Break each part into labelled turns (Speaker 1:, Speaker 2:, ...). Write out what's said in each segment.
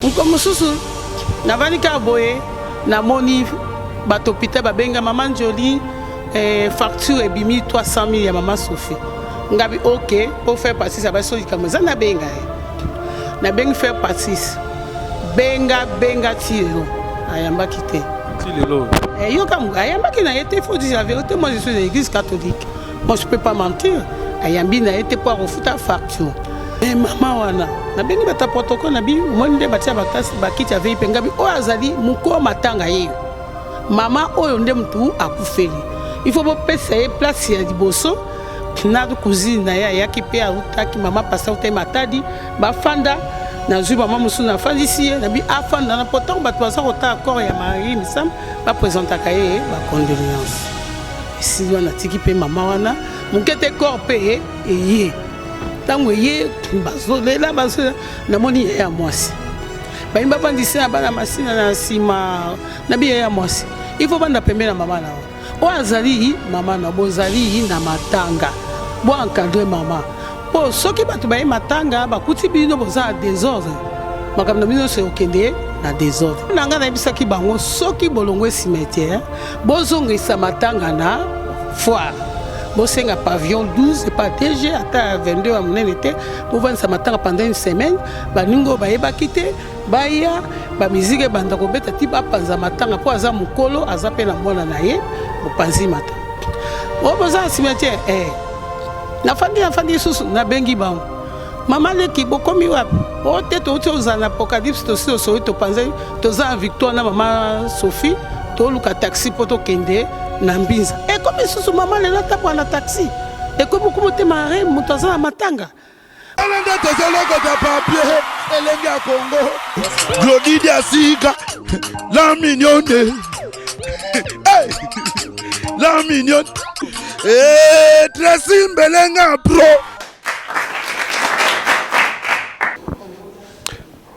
Speaker 1: Mokolo mosusu navandi kaka boye, namoni bato hôpital babenga mama Njoli, eh, facture ebimi 300 000 ya mama Sophie. Ngabi ok, po faire partie ça baso likambo eza nabenga ye. Nabengi faire partie. Benga benga ti lelo ayambaki te.
Speaker 2: Ti lelo.
Speaker 1: Eh, yoka ayambaki na ye te, faut dire la vérité, moi je suis de l'église catholique. Moi je peux pas mentir. Ayambi na ye te po akofuta facture. Mais mama wana nabengi bato ya protocole na bi omoni nde batia bakiti ya vip ngabi oyo azali mokolo matanga ye mama oyo nde motu akufeli il faut bopesa ye place ya liboso na cousine na ye ayaki mpe autaki mama pasta autaki matadi bafanda nazwi mama mosusu nafandisi ye nabi afanda na mpo ntango bato baza kotala corps ya marie misamu bapresentaka ye bacondoléance esili wana atiki mpe mama wana moke te corps mpe eye ntango eye bazolela bazolela namoni ye ya mwasi bayi bafandisi na bana masina na nsima na biye ya mwasi il faut banda pembe na mama na yo oyo azali mama na bozali na matanga bo encadre mama mpo soki bato baye matanga bakuti bino boza na desordre makambo na bino nyonso ekokende na desordre na ngai nayebisaki bango soki bolongwe cimetière bozongisa matanga na foire bosenga pavillon 12 epa DG ata 22 ya monene te bovandisa matanga pendant une semaine baninga oyo bayebaki te baya bamiziki ebanda kobeta ti bapanza matanga mpo aza mokolo aza mpe na mwana na ye bopanzi matanga oyo boza na cimetière eh. nafandi nafandi lisusu nabengi bango mama leki bokomi wapi o te touti ozala na apocalypse tosi tosoli topanzaki toza na victoire na mama sophie toluka taxi mpo tokende na mbinza ekomi lisusu mama lelo atambola na taxi ekomi okomi motema re moto aza na matanga
Speaker 3: Tala nde tozolokota papier elenge ya Congo Glody Diasika la mignonne hey! la mignonne hey, Tracy Mbelenga pro.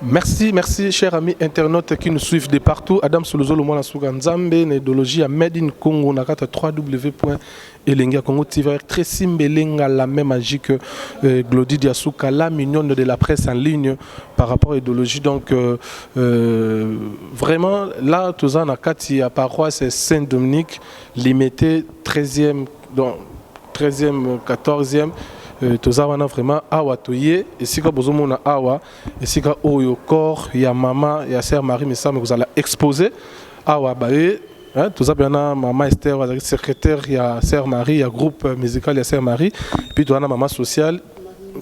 Speaker 2: Merci, merci, chers amis internautes qui nous suivent de partout. Adam Solozolo, mwana suka Nzambe, na idéologie ya Made in Congo, na kata www.elengi Congo TV. Tracy Mbelenga, la même magie que Glody Diasuka, la mignonne de la presse en ligne par rapport à l'idéologie. Donc, vraiment, là, tout ça, na kati ya paroisse Saint-Dominique, limité 13e, donc 13e, 14e. Toza wana vraiment awa toye esika bozomona awa esika oyo corps ya mama ya sœur Marie Misamu ekozala exposé awa baye hein, toza mpe na mama Esther azalaki secrétaire ya sœur Marie ya groupe musical ya sœur Marie, puis toza na mama sociale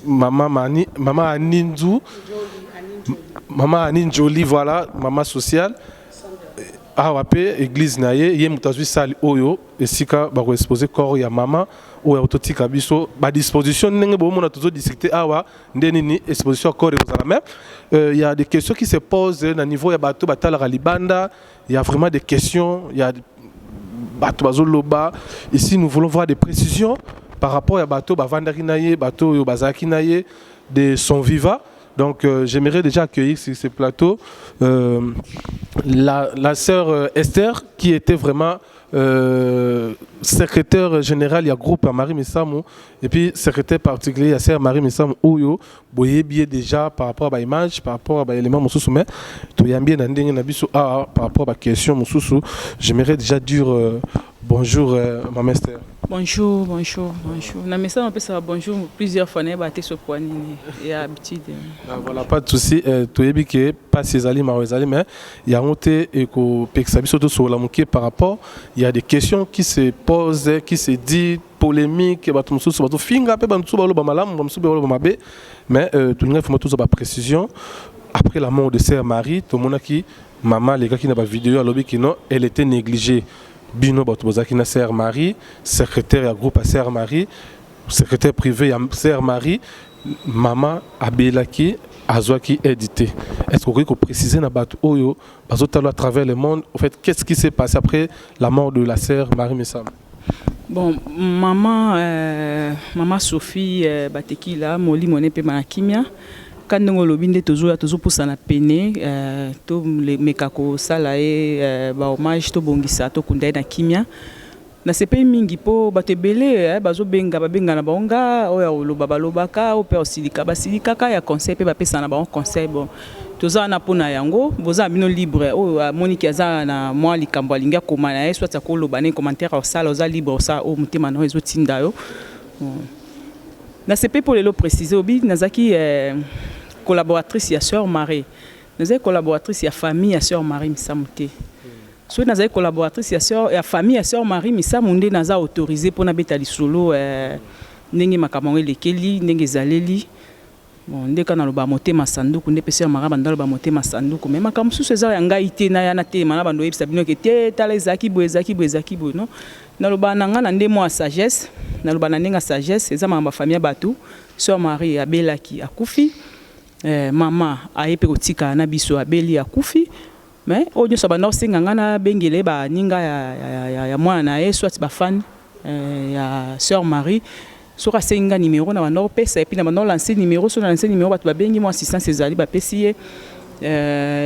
Speaker 2: mama Mani, mama Aninzu, mama Ani Njoli, voilà mama sociale awa mpe église na ye ye moto azwi salle oyo esika bakoexpose corps ya mama oyo totika biso badisposition ndenge bomona tozodiscute awa nde nini exposition ya corps ekozala. Mais il y a des questions qui se posent na niveau ya bato batalaka libanda. Il y a vraiment des questions, il y a bato bazoloba. Ici nous voulons voir des précisions par rapport ya bato bavandaki na ye, bato oyo bazalaki na ye de son vivant. Donc j'aimerais déjà accueillir sur ce plateau la sœur Esther qui était vraiment secrétaire général ya groupe ya Marie Misamu et puis secrétaire particulier ya sœur Marie Misamu oyo boyebi déjà par rapport à ba image, par rapport à ba élément mosusu, mais toyambi na ndenge na biso awa par rapport à ba question mosusu. J'aimerais déjà dire bonjour, maman Esther.
Speaker 4: Bonjour, bonjour, bonjour. Na message on bonjour plusieurs fois na te so poani et habitude.
Speaker 2: Ah, voilà, pas de souci. Toyebi ke pasi ezali, mawa ezali, mais yango te ekopekisa biso tosolola moke par rapport il y a des questions qui se posent, qui se dit polémique, bato mosusu bazofinga mpe bato mosusu baloba malamu, bato mosusu baloba mabe, mais tolingai vraiment tozwa baprécision. Après la mort de sœur Marie, tomonaki mama alekaki na bavideo alobi ki non, elle était négligée. Bino bato bozalaki na sœur Marie, secrétaire ya groupe ya sœur Marie, secrétaire privé ya sœur Marie, mama abelaki, azwaki aide te. Est-ce que okoki kopréciser na bato oyo bazotala à travers le monde, au fait, qu'est-ce qui s'est passé après la mort de la sœur Marie Misamu?
Speaker 4: Bon, maman Sophie Batekila, molimo ne mpe na kimia. Ka ndenge olobi nde tozoya tozopusana pene tomeka kosala ye bahommage, tobongisa, tokunda ye na kimia. Nasepeli mingi mpo bato ebele bazobenga, babenga na bango nga oyo oloba balobaka oyo mpe osilika basilikaka ya conseil mpe bapesana na bango conseil. Bon, Toza wana mpo na yango. Boza na bino libre. Oyo amoniki aza na mwa likambo alingi akoma na ye, soit akoloba na commentaire, osala, oza libre, osala oyo motema na yo ezotinda yo. Nasepe mpo lelo précise obi nazalaki collaboratrice ya Sœur Marie. Nazali collaboratrice ya famille ya Sœur Marie Misamu te. Soki nazali collaboratrice ya sœur, ya famille ya Sœur Marie Misamu, nde naza autorisé mpona beta lisolo ndenge makambo yango elekeli, ndenge ezaleli. Bon, nde kaka naloba motema sanduku, nde mpe Sœur Marie bando aloba motema sanduku. Mais makambo mosusu eza ya ngai te. Naya na telema na bando oyebisa bino ke te, tala, ezalaki boye, ezalaki boye, ezalaki boye. Non, naloba na ngai na nde mwa sagesse, naloba na ndenge ya sagesse. Eza makambo ya famille ya bato. Sœur Marie abelaki, akufi. Mama aye mpe kotikala na biso, abeli, akufi. Mais oyo nyonso abanda kosenga ngai nabengele baninga ya mwana na ye, soit bafans ya Sœur Marie, soki asengi nga numéro na banda kopesa, et puis na banda kolancer numéro. So na lancer numéro, bato babengi, mwa assistance ezali, bapesi ye.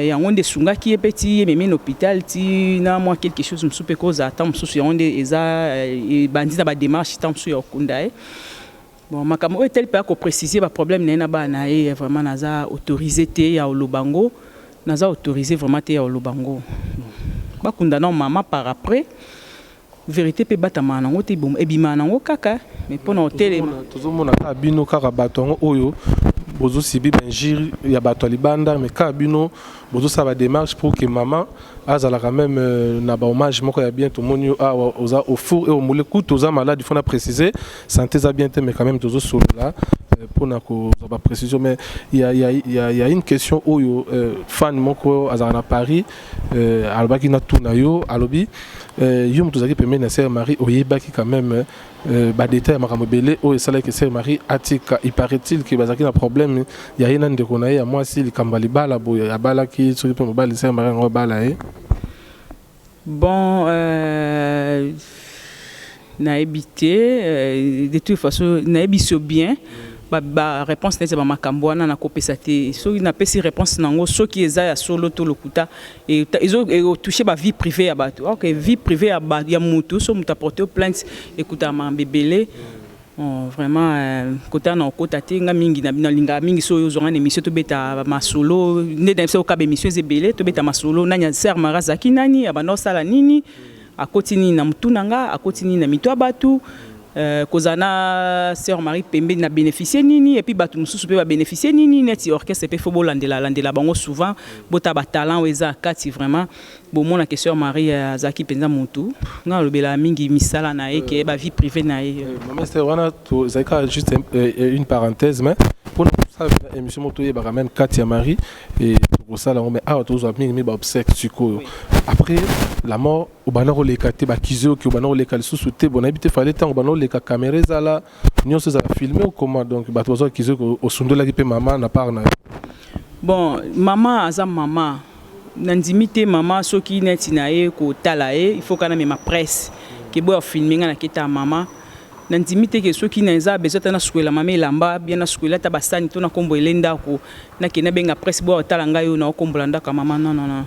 Speaker 4: Yango nde esungaki ye mpe ti ememi na hôpital, ti na mwa quelque chose mosusu mpe kozala ntango mosusu. Yango nde eza ebandi na badémarche ntango mosusu ya kokunda ye. Bon, makambo oyo etali mpe ya koprécise baproblème na ye na bana na ye, vraiment naza autorisé te ya koloba ngo. Naza autorisé vraiment te ya koloba ngo. Bakunda na mama, par après vérité mpe ebatamaka nango te, ebimaka nango kaka. Mais mpo na kotelema
Speaker 2: Tozomona kaka bino, kaka bato yango oyo bozosibi bainjure ya bato ya libanda, mais kaka bino bozosala badémarche pour que mama azalaka même na bahommage moko ya bien. Tomoni yo awa, oza au four et au moulin. Kutu oza malade, il faut na préciser, santé eza bien te, mais quand même tozosolola mpona kozwa baprécision. Mais il y a, y, a, y, a, y a une question oyo fan moko azalaka na Paris alobaki na tuna yo. Alobi yo moto ozalaki pembeni na Sœur Marie, oyebaki quand même badétail ya makambo ebele oyo esalaki Sœur Marie atika. Il paraît-il ke bazalaki na problème ya ye na ndeko na ye ya mwasi, likambo ya libala boye, abalaki soki mpe mobali Sœur Marie yango abala ye.
Speaker 4: Bon, nayebi te. De toute façon nayebi so bien baréponse neti ya bamakambo wana nakopesa te. Soki napesi réponse nango, soki eza ya solo to lokuta, ekotouche bavie privée ya bato. Ok, vie privée ya motu, so moto aporte plainte, ekutaka makambo ebele. Bon, vraiment kota na okota te. Nga mingi nalingaka mingi so oyo ozwanga na émission, tobeta masolo nde na biso. Okaba émission eza ebele, tobeta masolo nani Sœur Marie azalaki nani, abanda osala nini, akoti nini na motu na nga, akoti nini na mito ya bato. Kozala na Sœur Marie pembeni na bénéficie nini, et puis bato mosusu mpe babénéficie nini. Neti orchestre mpe, fo bolandela landela bango souvent, bota batalent oyo eza kati. Vraiment bomona ke Sœur Marie azalaki mpenza motu. Nga alobela mingi misala na ye ke bavie privée na ye.
Speaker 2: Mama Esther, wana tozali kaka juste une parenthèse, mais mpona kosala émission moko toyebaka même kati ya Marie tokosala yango. Mais awa tozwa mingi baobsèque sikoyo. Après la mort, obanda koleka te, bakizi oki obanda koleka lisusu te. Bon, nayebi te, fale ntango obanda koleka, caméra ezala, nyonso ezala filmé okoma, donc bato bazwa kizi oki osundolaki mpe mama na part na yo.
Speaker 4: Bon, mama aza mama, nandimi te. Mama soki neti na ye kotala ye, il faut kana mema presse ke boya filme nga naketa mama. Nandimi te ke soki na eza besoin ata nasukolela mama elamba, bien nasukolela ata basani to nakombolela ndako, nakende nabenga presse boya otala ngai oyo naokombola ndako ya mama. Non, non, non,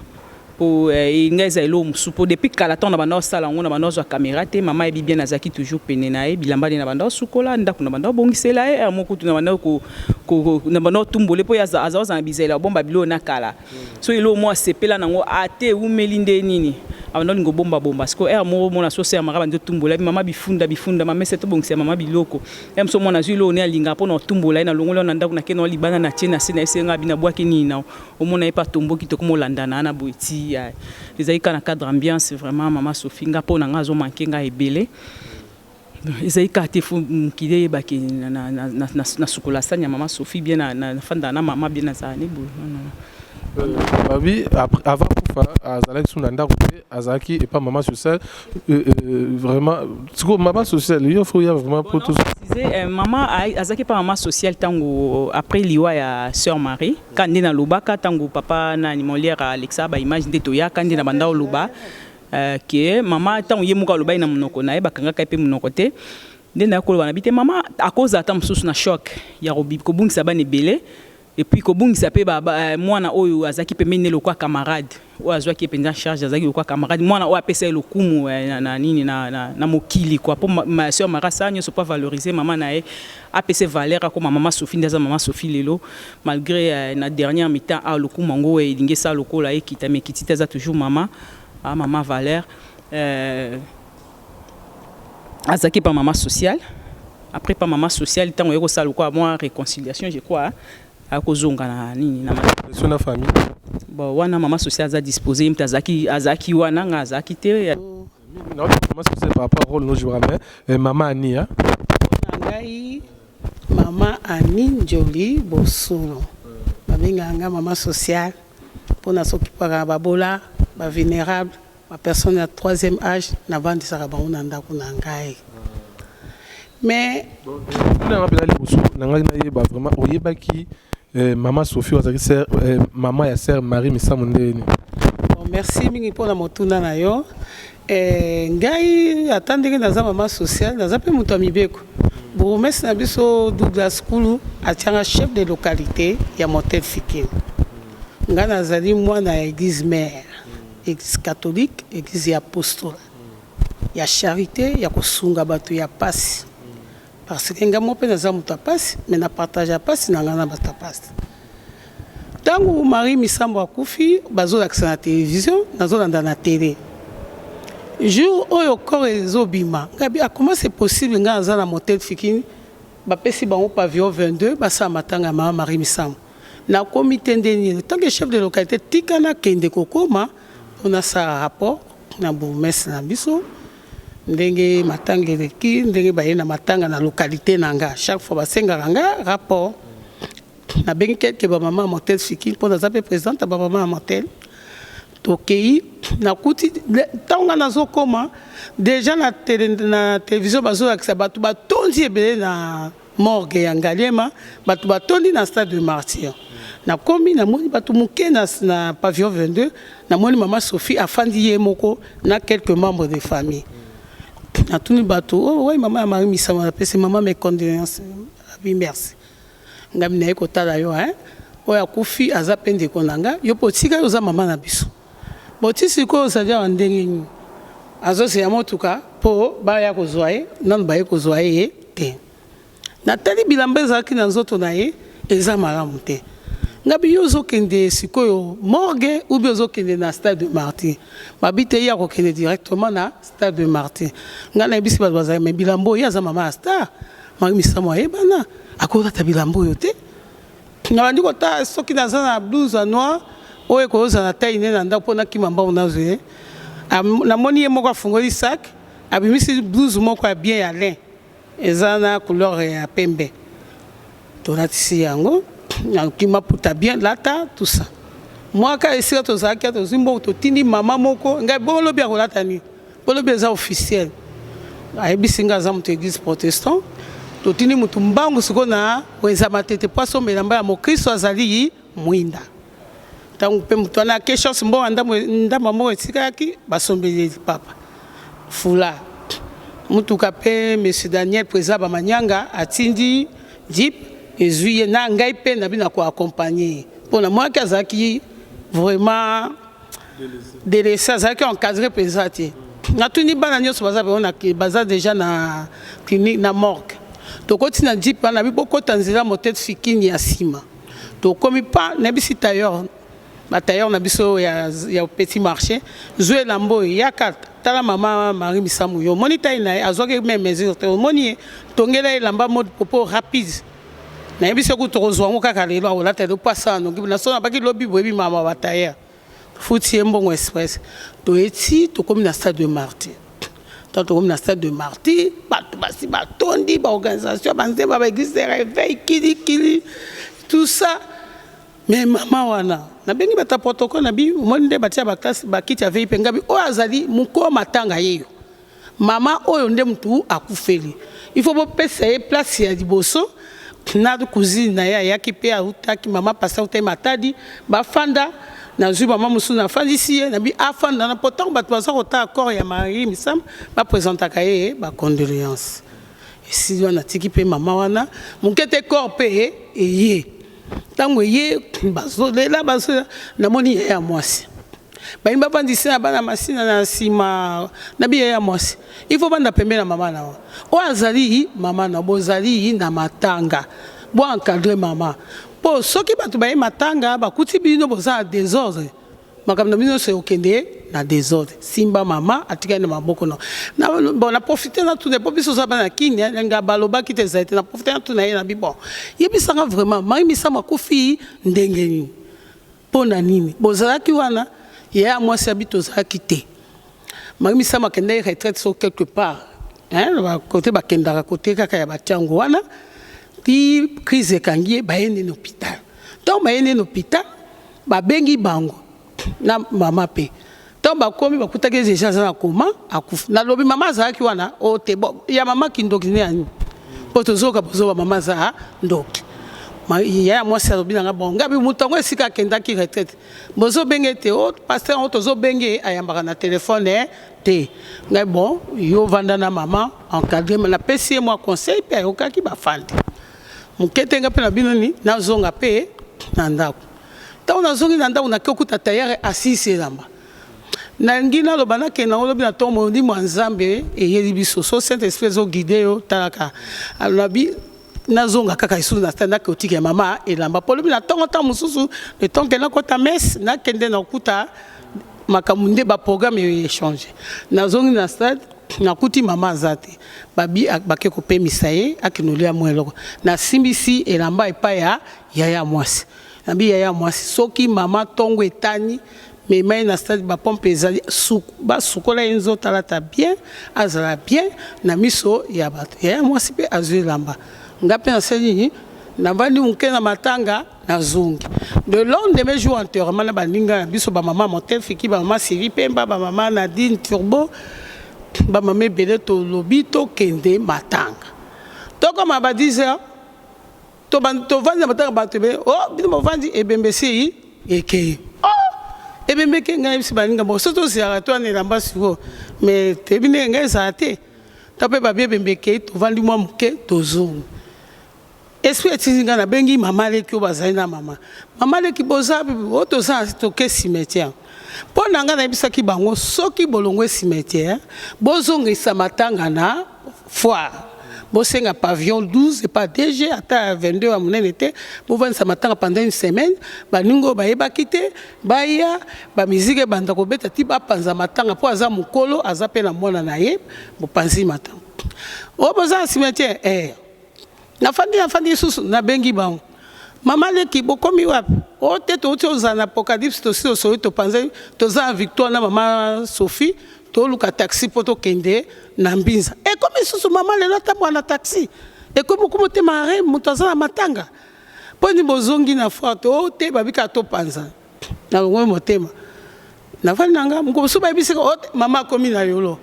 Speaker 4: po ngai eza eloko mosusu, po depuis kala ntango na banda osala yango, na banda ozwa caméra te. Mama yebi bien, nazalaki toujours pene na ye. Bilamba nde na banda osukola, ndako na banda obongisela ye, moko kutu na banda otumbole, mpo aza ozala na bizela obomba biloko na kala. So eloko moko asepela nango ate ewumeli nde nini, abanda olinga obombabomba. Siko ere moko omona so Sœur Marie bandi otumbola mama bifunda bifunda, mama ese tobongisa mama biloko ye moso. Mwana azwi eloko ne alingaka mpona otumbola ye, na longoli na ndako, nakende na libanda, na tie na se na ye, senga bina bwaki nini na omona ye mpe atomboki, tokomolandana na boye ti ezali kaka na cadre ambiance. Vraiment, mama Sophie, nga mpo na nga azomanke nga ebele. Ezali kaka te fo mokili eyebaki nasukola sani ya mama Sophie bien, nafandaka na mama bien, nazala ne boye.
Speaker 2: Babi avant kufa azalaki su na ndako te, azalaki epa mama sociale. Vraiment sikoyo mama sociale yo fo ya vraiment po
Speaker 4: Mama azalaki epa mama sociale ntango après liwa ya Sœur Marie. Ka nde nalobaka ntango papa nani Molière alekisaka baimage, nde toyaka nde na banda oloba ke mama, ntango ye moko alobaki na monoko na ye, bakangaka ye mpe monoko te. Nde naya koloba na bi te, mama akozala ata mosusu na choc ya kobungisa bana ebele. Et puis kobungisa mpe mwana oyo azalaki pembeni ne lokwa camarade, oyo azwaki ye mpenza charge, azalaki lokwa camarade, mwana oyo apesa ye lokumu na nini, na mokili quoi. Mpo ma sœur Marie asala nyonso mpo avaloriser mama na ye, apesa valeur, akoma mama Sophie. Nde aza mama Sophie lelo, malgré na dernière mi-temps awa lokumu yango elingi esala lokola ekita, mais ekiti te. Aza toujours mama, ah, mama valeur. Azalaki pa mama sociale. Après pa mama sociale, ntango oye kosala lokola mwa réconciliation, je crois akozonga na nini, na
Speaker 2: So na famille.
Speaker 4: Bon, wana mama sociale aza disposé, ye moto azalaki wana, nga azalaki te.
Speaker 2: Mama sociale, par rapport rôle no jouera, mais mama Ani, hein?
Speaker 1: Na ngai mama Ani Njoli Bosolo, babengaka nga mama sociale mpona sokipaka babola, bavulnérable, bapersonne ya troisième âge. Navandisaka bango na ndako na ngai, mais
Speaker 2: Nanga mpenza liboso na ngai nayeba vraiment, oyebaki mama Sophie oyo azalaki sœur, mama ya sœur Marie Misamu ndeni?
Speaker 1: Bon, merci mingi mpona motuna na yo. Ngai ata ndenge naza mama sociale, naza mpe moto ya mibeko. Bourgmestre na biso Douglas Kulu atianga chef de localité ya Motel Fikin. Ngai nazali mwana ya église mère, église catholique, église ya apostolat ya charité, ya kosunga bato ya pasi, parce que ngai mo mpe naza moto ya pasi, mais na partage ya pasi na ngai na bato ya pasi. Ntango Marie Misambo akufi, bazolakisa na télévision, nazolanda na télé. Jour oyo corps ezobima, ngabi: "Ah, comment c'est possible?" Ngai aza na Motel Fikini, bapesi bango pavillon 22, basala matanga ya mama Marie Misambo. Nakomi te nde nini, tant que chef de localité, tika nakende kokóma mpo nasala rapport na bourgmestre na biso ndenge matanga eleki, ndenge baye na matanga na localité na nga. Chaque fois basengaka nga rapport. Nabengi quelque bamama ya Motel Fiki, mpo naza mpe présidente ya bamama ya motel. Tokei, nakuti ntango nga nazokóma déjà na, télé, na télévision bazolakisa bato batondi ebele na morgue ya Ngaliema, bato batondi na stade de Martyr. Nakomi, namoni bato moke na pavillon 22. Namoni mama Sophie afandi ye moko na quelques membres de famille. Natuni bato: "Oh, wai mama ya Marie Misamu?" Napesi mama mes condoléances. Abi: "Merci." Ngai naye kotala yo, hein? Oyo akufi aza mpe ndeko na nga. Yo mpo otika, yo oza mama na biso. Boti sikoyo ozali awa ndenge nini? Azozela motuka mpo baya kozwa ye. Nanu baye kozwa ye te. Natali bilamba ezalaki na nzoto na ye, eza malamu te. Ngabi: "Yo ozokende sikoyo morgue ou bien ozokende na stade de Martyr?" Babi te, ye akokende directement na stade de Martyr. Ngai nayebisi bato bazali: "Me bilamba oyo, ye aza mama ya star Marie Misamu, ayebana, akolata bilamba oyo te." Nabandi kotala soki naza na blouse ya noir oyo ekozala na taille ne na ndako mpo nakima mbango nazwa ye. Namoni ye moko afungoli sac, abimisi blouse moko ya bien ya lin, eza na couleur ya pembe. Tolatisi yango, nakima puta bien lata, tout ça. Mwaka esika tozalaki, tozwi mbongo, totindi mama moko. Ngai bolobi akolata nini? Bolobi eza officiel. Ayebisi ngai aza moto église protestant. Totindi motu mbangu sikoyo na wenza Matete po asomba elamba ya mokristo azali mwinda. Ntango mpe moto wana ake, chance, mbongo ndambo moko etikaki, basombeli papa fula mutuka. Mpe monsieur Daniel, président bamanyanga, atindi jeep ezwi ye na ngai mpe na bino koaccompagner ye, mpo na mwaki azalaki vraiment délaissé, azalaki encadré mpenza te. Natuni bana nyonso baza bango, baza déjà na clinique, na morgue. Tokoti na jeep wana, bi bokota nzela Motel Fikini ya nsima. Tokomi pa, nayebisi tailleur, batailleur na biso ya petit marché: "Zwa elamba oyo, yaka tala mama Marie Misamu. Yo omoni taille na ye, azwaki même mesure te. Omoni ye, tongela elamba mode popo rapide." Nayebisi yo kutu tokozwa yango kaka lelo, akolata lelo mpo asala noki na so nabaki lobi. Boyebi mama batailleur, futi ye mbongo express. Toyeti, tokomi na stade de Martyr. Ntango tokomi na stade de Martyr, bato basi batondi, baorganisation, banzemba, baéglise de réveil, kilikili, tout ça. Mais mama wana, nabengi bato ya protocole, nabi: "Omoni nde batia baklasse, bakiti ya VIP." Ngabi: "Oyo azali mokolo matanga ye yo, mama oyo nde mutu akufeli, il faut bopesa ye place ya liboso na cousine na ye ayaki mpe autaki, mama pasa autai Matadi, bafanda." Nazwi mama mosusu, nafandisi ye, nabi afanda na po ntango bato baza kotala corps ya Marie Misamu, baprésentaka ye bacondoléance. Esili wana, natiki mpe mama wana moke te, corps mpe eye. Ntango eye bazolela bazolela, namoni yaya mwasi balingi bavandisa na bana masina na nsima na bi yaya mwasi il faut banda pembeni na mama na yo oyo azali mama na bozali na matanga bo encadre mama mpo soki bato baye matanga bakuti bino boza na desordre makambo na bino nyonso ekokende na desordre. Simba mama atikali na maboko na na bon na profite na tuna mpo biso oza bana kini nga balobaki te ezali te na profite na tuna ye na bi bon yebisanga vraiment Marie Misamu akufi ndenge nini mpo na nini bozalaki wana yaya mwasi abi tozalaki te Marie Misamu akendaki retraite so quelque part hein kote bakendaka kote kaka ya batiango wana ti crise ekangi ye baye nde na hôpital ntango baye nde na hôpital Babengi bango na mama pe tango bakomi bakutaki ye dejà aza na coma akufi nalobi mama azalaki wana oh te bon ya mama kindoki nde ya nini po tozoyoka bozoba mama aza ndoki yaya mwasi alobi na nga bon ngabi moto yango esika akendaki retraite bozobenge te o oh, pasteur yango tozobenge ye ayambaka na telefone te ngai bon yo vanda na mama encadre napesi ye mwa conseil mpe ayokaki bafandi moke te nga mpe na bino ni nazonga mpe na ndako ntango nazongi na ndako nake okuta tayere asilisi elamba nalingi naloba nakende yango lobi na ntongo molimo ya nzambe eyeli biso so saint esprit ezoguide yo talaka alobi nazonga kaka lisusu na stade nake otika ya mama elamba mpo lobi na ntongo ntango mosusu le temps ke nakota messe nakende nakuta makambo nde baprogramme echange nazongi na stade Nakuti mama aza te, babi bake kopemisa ye akende olia mwa eloko. Nasimbisi elamba epai ya yaya mwasi, nabi yaya mwasi soki mama tongo etani mema ye na stade ba pompe ezali basukola ye nzoto alata bien azala bien na miso ya bato. Yaya mwasi mpe azwi elamba, nga mpe nasali nini, navandi moke na matanga nazongi. Le lendemain jour enterrement na baninga na biso ba mama Motel Fiki, ba mama Sylvie Pemba, ba mama Nadine Turbo, ba mama ebele tolobi tokende matanga. Tokoma ba 10 heures tovandi na matanga bato ebele, oh bino bovandi ebembe esi ekei. Oh ebembe ekei, ngai nayebisi baninga bon soki tozelaka to wana elamba sikoyo mais toyebi ndenge ngai ezala te. Ntango mpe babi ebembe ekei, tovandi mwa moke tozongi. Esprit etindi nga nabengi mama leki oyo bazali na mama. Mama leki boza oyo toza toke cimetière. Mpo na nga nayebisaki bango soki bolongwe cimetière bozongisa matanga na foire. Bosenga pavillon 12 epa DG ata ya 22 ya monene te bovandisa matanga pendant une semaine baninga oyo bayebaki te baya ba musique ebanda kobeta ti bapanza matanga mpo aza mokolo aza mpe na mwana na ye bopanzi matanga. Oyo boza na cimetière eh. Nafandi nafandi lisusu nabengi bango mama leki bokomi wapi o oh, te touti ozala na apocalypse tosi tosoli topanzani toza na victoire na mama sophie toluka taxi mpo tokende na mbinza ekomi lisusu mama lelo atambola na taxi ekomi moko motema are moto aza na matanga mpo nini bozongi na foire to oh, te babika topanza nalongoli motema nafandi na nga mokolo mosusu bayebisaka o oh, mama akomi na yolo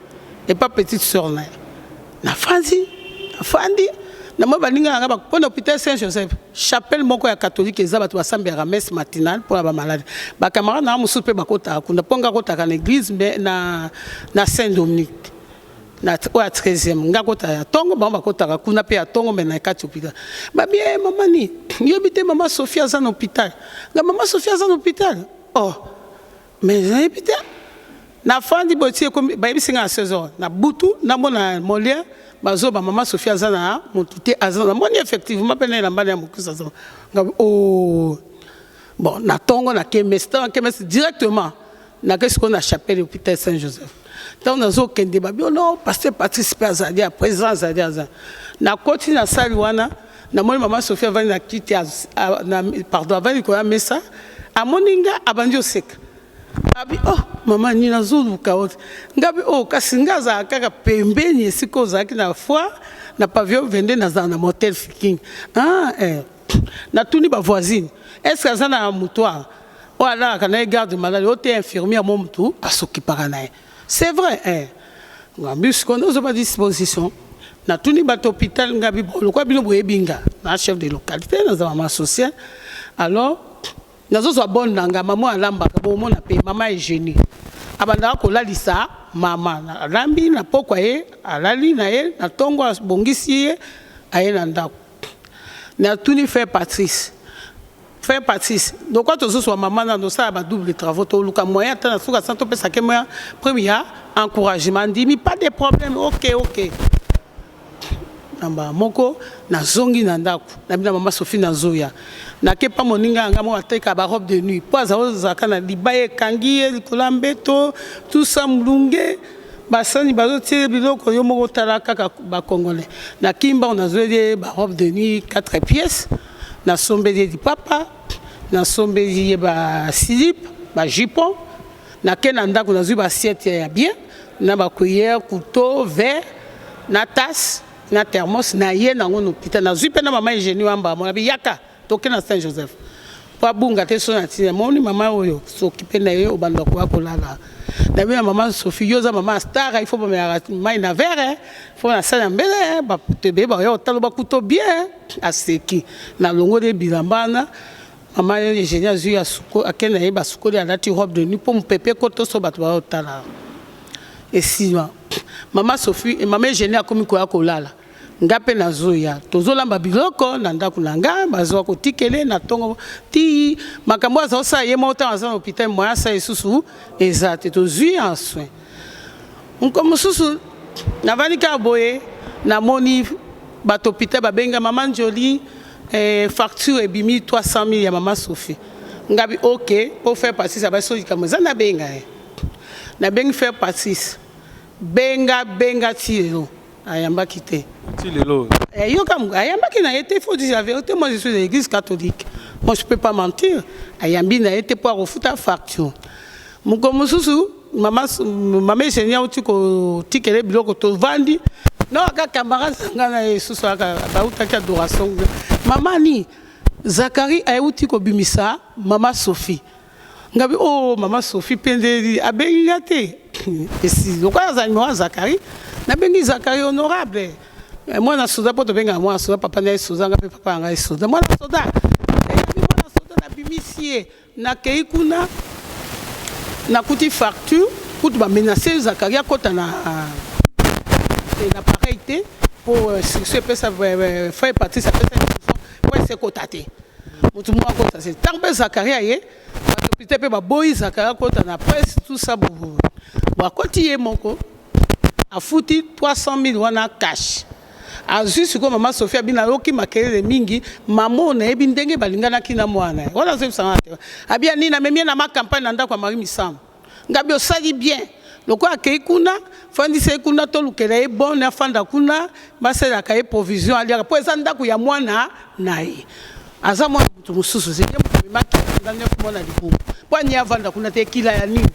Speaker 1: epa petite sœur na ye nafandi nafandi namoni baninga na nga mpo na hôpital saint joseph chapelle moko ya catholique eza bato basambelaka messe matinale mpo na bamalade bacamarade na nga mosusu mpe bakotaka kuna mpo nga akotaka na église mbe na, na saint dominique na oyo ya 13e nga akotaka ya ntongo bango bakotaka kuna mpe ya ntongo me na kati hôpital babi e mama ni yobi te mama sophie aza na hôpital nga mama sophie aza na hôpital Oh mais nayebi te nafandi boye ti ekomi bayebisi nga na 16 heures na butu namona Molière bazoba mama Sophie aza na motu te aza namoni effectivement mpe na elamba na ya mokuse aza nga oh bon na ntongo na kemesi ntango kemesi directement nake sikoyo na chapelle hôpital Saint Joseph ntango nazokende babi oh non pasteur Patrice mpe azali ya président azali aza nakoti na sali wana Namoni mama Sophie avandi na kiti na pardon avandi likolo ya mesa amoni nga abandi oseka abi oh mama nini nazoluka yo nga bi oh kasi nga azala kaka pembeni esika ozalaki na foire na pavillon 22 nazala na motel Fiking ah eh natuni ba voisine est ce que aza na mutuar oyo alalaka na ye garde malade oyo te infirmière mo mutu asokipaka na ye C'est vrai eh Ngambi sikoyo nazo ba disposition natuni bato hôpital ngabi bon lokola bino boyebi nga na chef de localité naza mama sociale alors nazozwa bonne na nga mama alambaka bomona mpe mama Eugénie abandaka kolalisa mama alambi na pokwa ye alali na ye na ntongo abongisi ye aye na ndako natuni frère Patrice. Frère Patrice, lokwa tozozwa mama nano osala ba double travaux, toluka moyen ata na suka sans topesa ke moyen prime ya encouragement. Ndimi, pas de problème, ok ok. Na mbala moko nazongi na ndako, nabi na mama Sophie nazoya. Nake pa moninga ya nga moko ateka ba robe de nuit, po aza ozalaka na libaya ekangi ye likolo ya mbeto, tout ça mulunge. Basani bazotia ye biloko, yo moko tala kaka ba congolais. Na kimbangu nazweli ye ba robe de nuit 4 pièces. Nasombeli ye lipapa, nasombeli ye ba slip, ba jupon, nake na ndako nazwi ba assiette ya bien na ba cuillère, couteau, verre na tasse na thermos, na ye nango na hôpital. Nazwi mpe na mama Eugenie Wamba mona bi yaka toke na Saint Joseph po abunga te. So na tina moni mama oyo s'occuper na ye, obanda koya kolala na bino. Mama Sophie, yo oza mama star, il faut bamelaka mai na verre, faut nasala mbele bato ebele bakoya kotala bakuto bien. Aseki, nalongoli ye bilamba wana. Mama Eugenie azwi, akende na ye, basukoli, alati robe de nuit mpo mopepe ekota so bato bayotala. Esila, mama Sophie, mama Eugenie akomi koya kolala. Nga mpe nazoya, tozolamba biloko na ndako na nga, bazwa kotikele na ntongo ti makambo aza kosala ye moko. Ntango aza na hôpital, moyen asala lisusu eza te, tozwi en soin. Moko mosusu navandi kaka boye, namoni bato hôpital babenga mama Njoli, facture ebimi 300 000 ya mama Sophie. Ngabi ok, po frère Patrice abasi soki likambo eza nabenga ye. Nabengi frère Patrice, benga benga ti lelo ayambaki te.
Speaker 2: Ti lelo?
Speaker 1: Yoka, ayambaki na ye te. Faut dire la vérité, moi je suis de l'église catholique, moi je peux pas mentir. Ayambi na ye te po akofuta facture. Moko mosusu, mama Eugenie auti kotikele biloko, tovandi no aka camarade na ngai na ye lisusu aka bautaki adoration. Mama ni Zakari ayeuti kobimisa mama Sophie. Ngabi o oh, mama Sophie mpe nde abengi nga te. Esi lokola aza numéro ya Zakari, nabengi Zakari honorable, mwana soda, mpo tobengaka mwana soda, papa na ye soda, nga mpe papa na ngai soda. Mwana soda, eyabi mwana soda, nabimisi ye, nakei kuna, nakuti facture. Kutu bamenace Zakari akɔta na appareil te, mpo instruction epesa frère Patrice apesa instruction po ese ekɔta te, motu moko akɔta te. Ntango mpe Zakari aye, bato hôpital mpe baboyi Zakari akɔta na presse, tout ça. Bobo akɔti ye moko, afuti 300 000 wana cash. Azwi sikoyo mama Sophie, abi nayoki makelele mingi, mama oyo nayebi ndenge balinganaki na mwana ye wana. Azoyebisanga te, abi ya nini, amemi ye na macampagne na ndako ya Marie Misamu. Ngabi osali bien, lokola akei kuna, fandisa ye kuna, tolukela ye bone, afanda kuna, basalelaka ye provision, aliaka, mpo eza ndako ya mwana na ye. Aza mwana moto mosusu, ye moto amemaki anda 9 mois na libumu, mpo ani avanda kuna te. Ekila ya nini?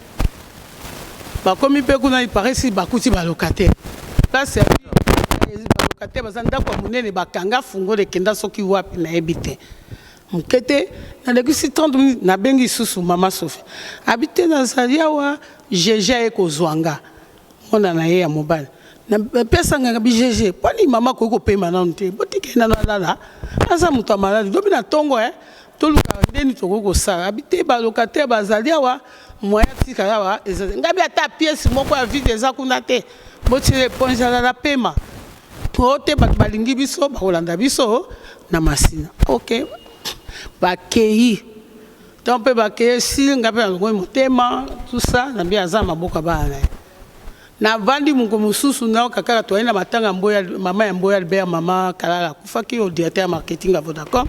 Speaker 1: Bakomi mpe kuna, iparesi bakuti balocataire place ya balocataire, baza ndako ya monene, bakanga fungola, ekenda soki wapi nayebi te. Moke te, nalekisi 30 minutes, nabengi lisusu mama Sophie, abi te nazali awa, GG aye kozwa nga, mwana na ye ya mobali. Napesa nganga bi GG, mpo nini mama akoki kopema nanu te? Botika ye nanu alala, aza moto ya maladi. Lobi na ntongo toluka ndeni tokoki kosala. Abi te, balocataire bazali awa, moyen atikala awa eza te. Ngabi ata pièce moko ya vide eza kuna te, botiela éponge, alala, pema. Po te bato balingi biso, bakolanda biso na masina. Ok, bakei. Ntango mpe bakei, esili, nga mpe nalongoli motema, tout ça, nabi aza maboko ya bana na ye. Navandi moko mosusu, nayoka kaka toyai na matanga mboya, mama ya Mboya Albert, mama Kalala akufaki, oyo directeur ya marketing ya Vodacom.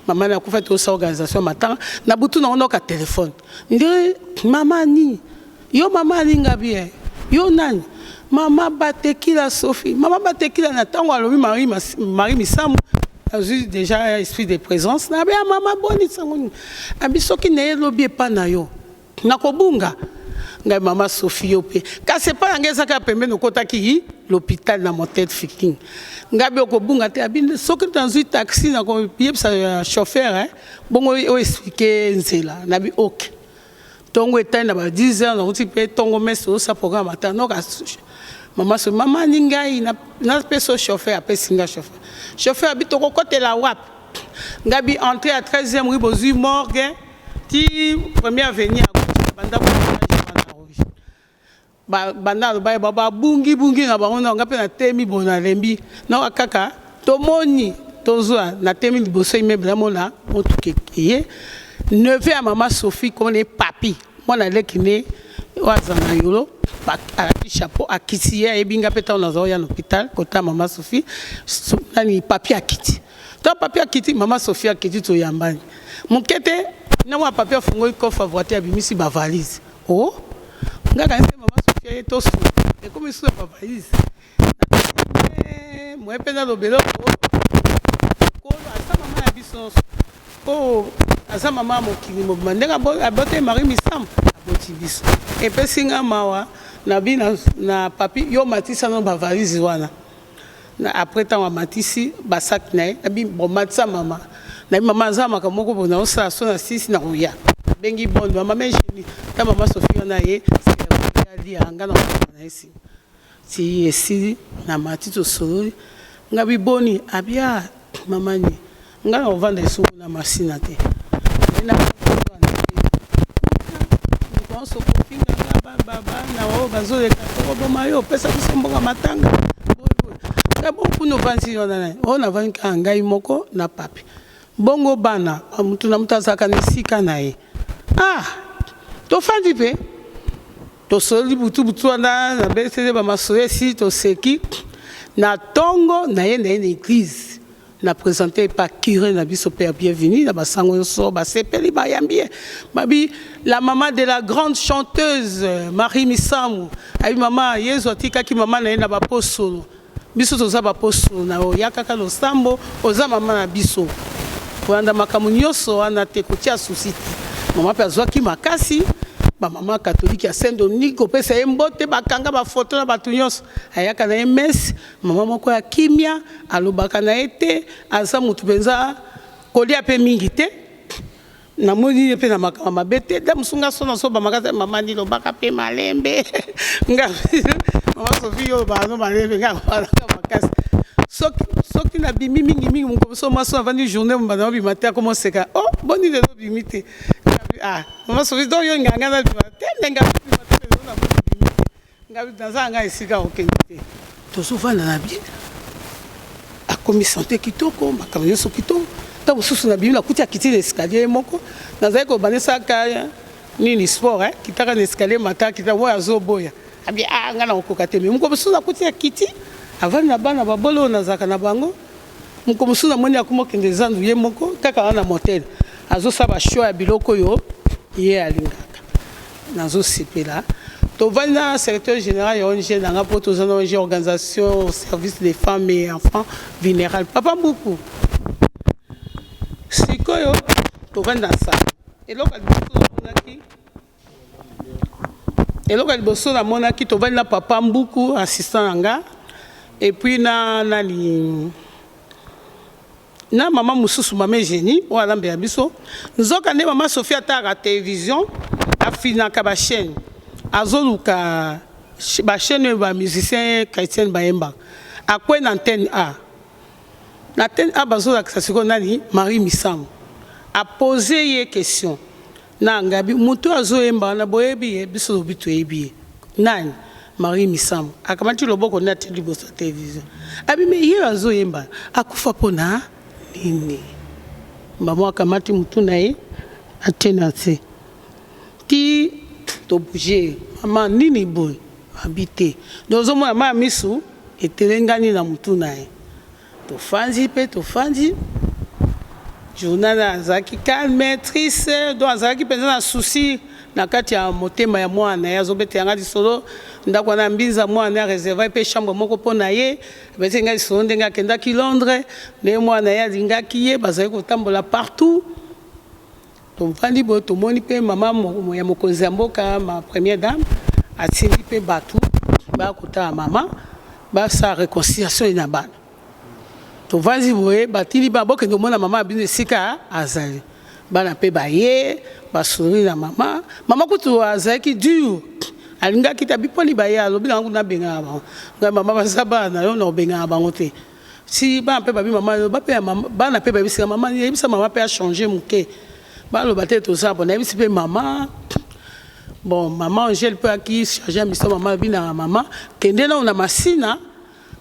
Speaker 1: Mama na akufaki, tosala organisation ya matanga. Na butu nango nayoka telefone nde mama ni yo, mama alinga bien yo nani, mama Batekila Sophie, mama Batekila. Na ntango alobi Marie Misamu, nazwi déjà esprit de présence na ya mama. Boni sango nini? Abi soki na ye lobi epa na yo nakobunga ngai. Mama Sophie, yo mpe kasi epai na ngai eza kaka pembeni, okotaki l'hôpital na motel Fiking. Ngai bi okobunga te. Abi soki nazwi taxi, nakoyebisa chauffeur bongo oyo explique nzela. Nabi ok. Ntongo etali na ba 10 heures, nauti mpe ntongo mese osa programme ata noka mama so mama ni ngai napesa o chauffeur, apesi nga chauffeur. Chauffeur abi tokokotela wapi? Ngai bi entrée ya 13e rue, bozwi morgue ti première avenue à gauche, bandako wana rouge. Banda aloba babungibungi na bango, na nga mpe natemi bo nalembi, naoka kaka tomoni. Tozwa natemi liboso immeuble namona motuka eye. Neveu ya mama Sophie komona ye papi mwana leki ne oyo aza na yolo alati chapeau akiti ye ayebi nga mpe ntango naza oya na hôpital kota mama Sophie nani papi akiti ntango papi akiti mama Sophie akiti toyambani moke te na mwa papi afungoli coffre ya voiture abimisi ba valise o oh, nga kanisi mama Sophie ye tosu ekomi su ya ba valise moye mpe naloba eloko kolo aza mama ya biso nyonso po aza mama ya mokili mobima ndenge aboteli Marie Misamu aboti biso epesi nga mawa na bi na, na papi yo matisa no ba valise wana na après ntango amatisi basak na ye nabi bon matisa mama nabi mama aza makambo moko boye naosala so na sisi na koya abengi bonde mama me genie ta mama Sophie wana ye alia nga na na ye nsima Ti esili na mati tosololi nga bi boni abi ah mama ni nga na kovanda lisusu na masina te nyonso kofinga nga bana oyo bazoleka tokoboma yo opesa biso mboka matanga nga bon kuna ovandi wana nani oyo navandi kaka ngai moko na papi bongo bana motu na moto azalaka na esika na ye ah tofandi mpe Tosololi butu butu wana na BCD ba masolo esili toseki na tongo na ye na ye na eglise na presente epa cure na biso père bienvenu na basango nyonso basepeli bayambi ye babi la maman de la grande chanteuse Marie Misamu ayi mama Yezu atikaki mama na ye na baposolo Biso toza ba posolo na yo yaka kaka losambo oza mama na biso kolanda makambo nyoso wana te kotia souci te mama pe azwaki makasi ba mama catholique ya Saint Dominique kopesa ye mbote bakanga ba photo na bato nyoso ayaka na ye messe mama moko ya kimia alobaka na ye te aza motu mpenza kolia pe mingi te Namoni ye pe na makambo mabe te da mosusu nga so nazoba makasi mama ni lobaka pe malembe nga mama Sophie yo olobaka no malembe nga alobaka makasi soki soki nabimi mingi mingi mokolo mosusu mwasi oyo avandi journée mobimba naobima te akoma oseka oh boni lelo obimi te ah mama Sophie donc yo olingaka nga nabima te ndenge abima te lelo namoni obimi te Nga naza na nga esika okende te. Tozovanda na bien. Akomi sante kitoko, makambo nyonso kitoko. Ntango mosusu nabimi nakuti akiti na escalier ye moko. Nazali kobanda esalaka nini sport eh? Kitaka na escalier mata kita oyo azoboya. Abi ah nga nakokoka te. Mais mokolo mosusu nakuti akiti avandi na bana babolo oyo nazalaka na bango. Mokolo mosusu namoni akoma okende zandu ye moko kaka wana na motel. Azosala ba choix ya biloko oyo ye alingaka. Nazo sepela. Tovandi na secretaire general ya ONG na nga po toza na ONG organisation au service des femmes et enfants vulnerables. Papa Mbuku. Sikoyo tovandi na salon. Eloko ya liboso namonaki eloko ya liboso namonaki tovandi na papa Mbuku assistant na nga et puis na nani na mama mosusu mama Eugenie oyo alambela biso nzoka nde mama Sophie atalaka television afinaka ba chaîne azoluka ba chaîne oyo ba musicien chrétienne bayembaka akwe na antenne A na antenne A bazolakisa sikoyo nani Marie Misamu apose ye question Na ngabi mutu oyo azoyemba wana boyebi ye? Biso lobi toyebi ye. Nani? Marie Misamu. Akamati loboko nde atie liboso ya television. Abi mais ye oyo azoyemba akufa mpo na nini? Mbamo akamati mutu na ye atie na nse. Ti to bouger mama nini boye? Abi te. Donc ozomona mayi ya misu etelengani na mutu na ye. Tofandi pe tofandi, journal azalaki calme, triste, donc azalaki penza na souci na kati ya motema ya mwana na ye, azobetela nga lisolo ndako wana ya Mbinza, mwana na ye a reserva pe chambre moko po na ye, abeteli nga lisolo ndenge akendaki Londres, ndenge mwana na ye alingaki ye, bazali kotambola partout. Tovandi boye tomoni pe mama ya mokonzi ya mboka ma première dame atindi pe batu baya kotala mama basala reconciliation ye na bana. Tovandi boye batindi bana bokende komona mama na bino esika azali. Bana pe baye basololi na mama. Mama kutu azalaki dur alingaki te abi poni baye alobi na nga kutu nabengana bango. Ngai mama baza bana na yo nakobengana bango te. Si bana pe babi mama loba pe ya mama bana pe bayebisi nga mama yebisa mama pe a changer muke baloba te toza bon nayebisi pe mama bon mama Angèle pe aki charge ya mission mama alobi na mama kende nao na masina.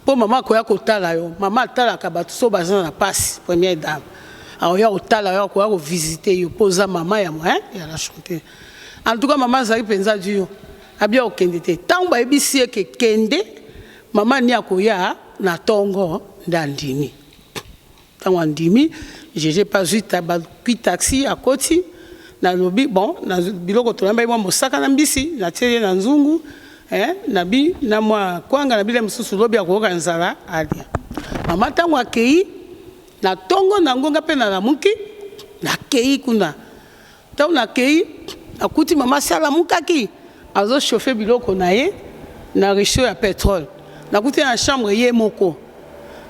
Speaker 1: Mpo mama akoya kotala yo, mama atalaka bato so baza na pasi, première dame akoya kotala yo, akoya kovisite yo mpo oza mama ya hein, ya la chanteuse. En tout cas mama azali mpenza dur, abia kokende te. Ntango bayebisi ye ke kende, mama ni akoya na ntongo nde andimi. Ntango andimi, Jeje mpe azwi bazwi taxi akoti, nalobi bon na biloko toyambaki mwa mosaka na mbisi natieli ye na nzungu eh, nabi na mwa kwanga na bile mosusu lobi akoyoka nzala alia. Mama ntango akei na ntongo na ngonga mpe nalamuki nakei kuna Tango nakeyi, nakuti mama asi alamukaki, azo chauffer biloko na ye na rechaud ya petrole. Nakuti ye na chambre ye moko.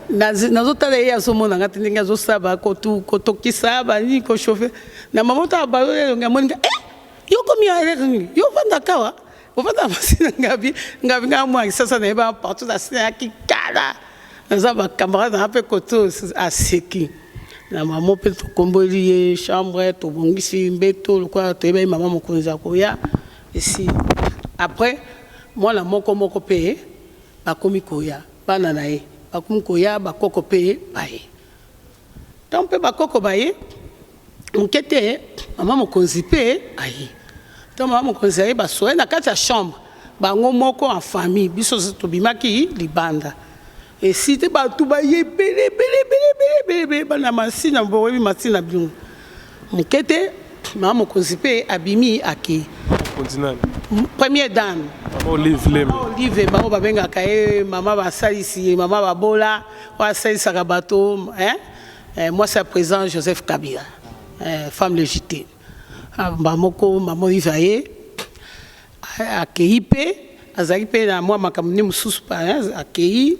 Speaker 1: Nazo tala ye azo mona nga te ndenge azo sala kotokisa ba nini ko chauffer. Na mama tango abaloli elongi amoni nga, eh! Yo okomi awa heure nini? Yo ofandaka awa? Ofandaka masina ngabi ngabi nga mwana kisasa nayeba partout na sina yaki kala. Naza ba camarade na nga pe kote oyo aseki. Na mama pe tokomboli ye chambre tobongisi mbeto lokola toyebaki mama mokonzi akoya esi. Après mwana moko moko pe bakomi koya bana na ye bakomi koya bakoko pe baye. Tango pe bakoko baye moke te mama mokonzi pe aye. Tango mama mokonzi aye basoye na kati ya chambre bango moko en famille biso tobimaki libanda. Esi te batu baye ebele ebele ebele ebele ebele ebele bana masina boyebi masina bino moke te mama mokonzi pe abimi ake.
Speaker 2: Mokonzi nani?
Speaker 1: Première dame.
Speaker 2: Mama Olive Lembe.
Speaker 1: Mama Olive bango babengaka ye mama basalisi mama babola oyo asalisaka bato hein mwasi ya président Joseph Kabila femme légitime. Ba moko mama Olive aye akeyi pe azalaki pe na mwa makambo nde mosusu akeyi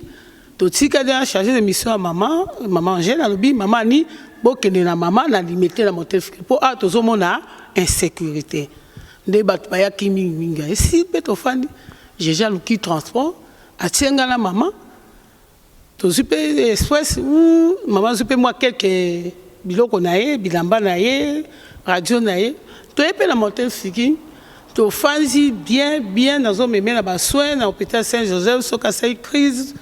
Speaker 1: totikali na charge de mission ya mama mama Angèle alobi mama ani bokende na mama na limete na motel mpo awa tozomona insécurité nde bato bayaki mingi mingi esi mpe tofandi jeje aluki transport atie nga na mama Tozwi mpe express ou mama azwi mpe mwa quelques biloko na ye, bilamba na ye, radio na ye. Toye mpe na Motel Fiki, tofandi bien bien, nazo meme na ba soins na hopital Saint Joseph soki asali crise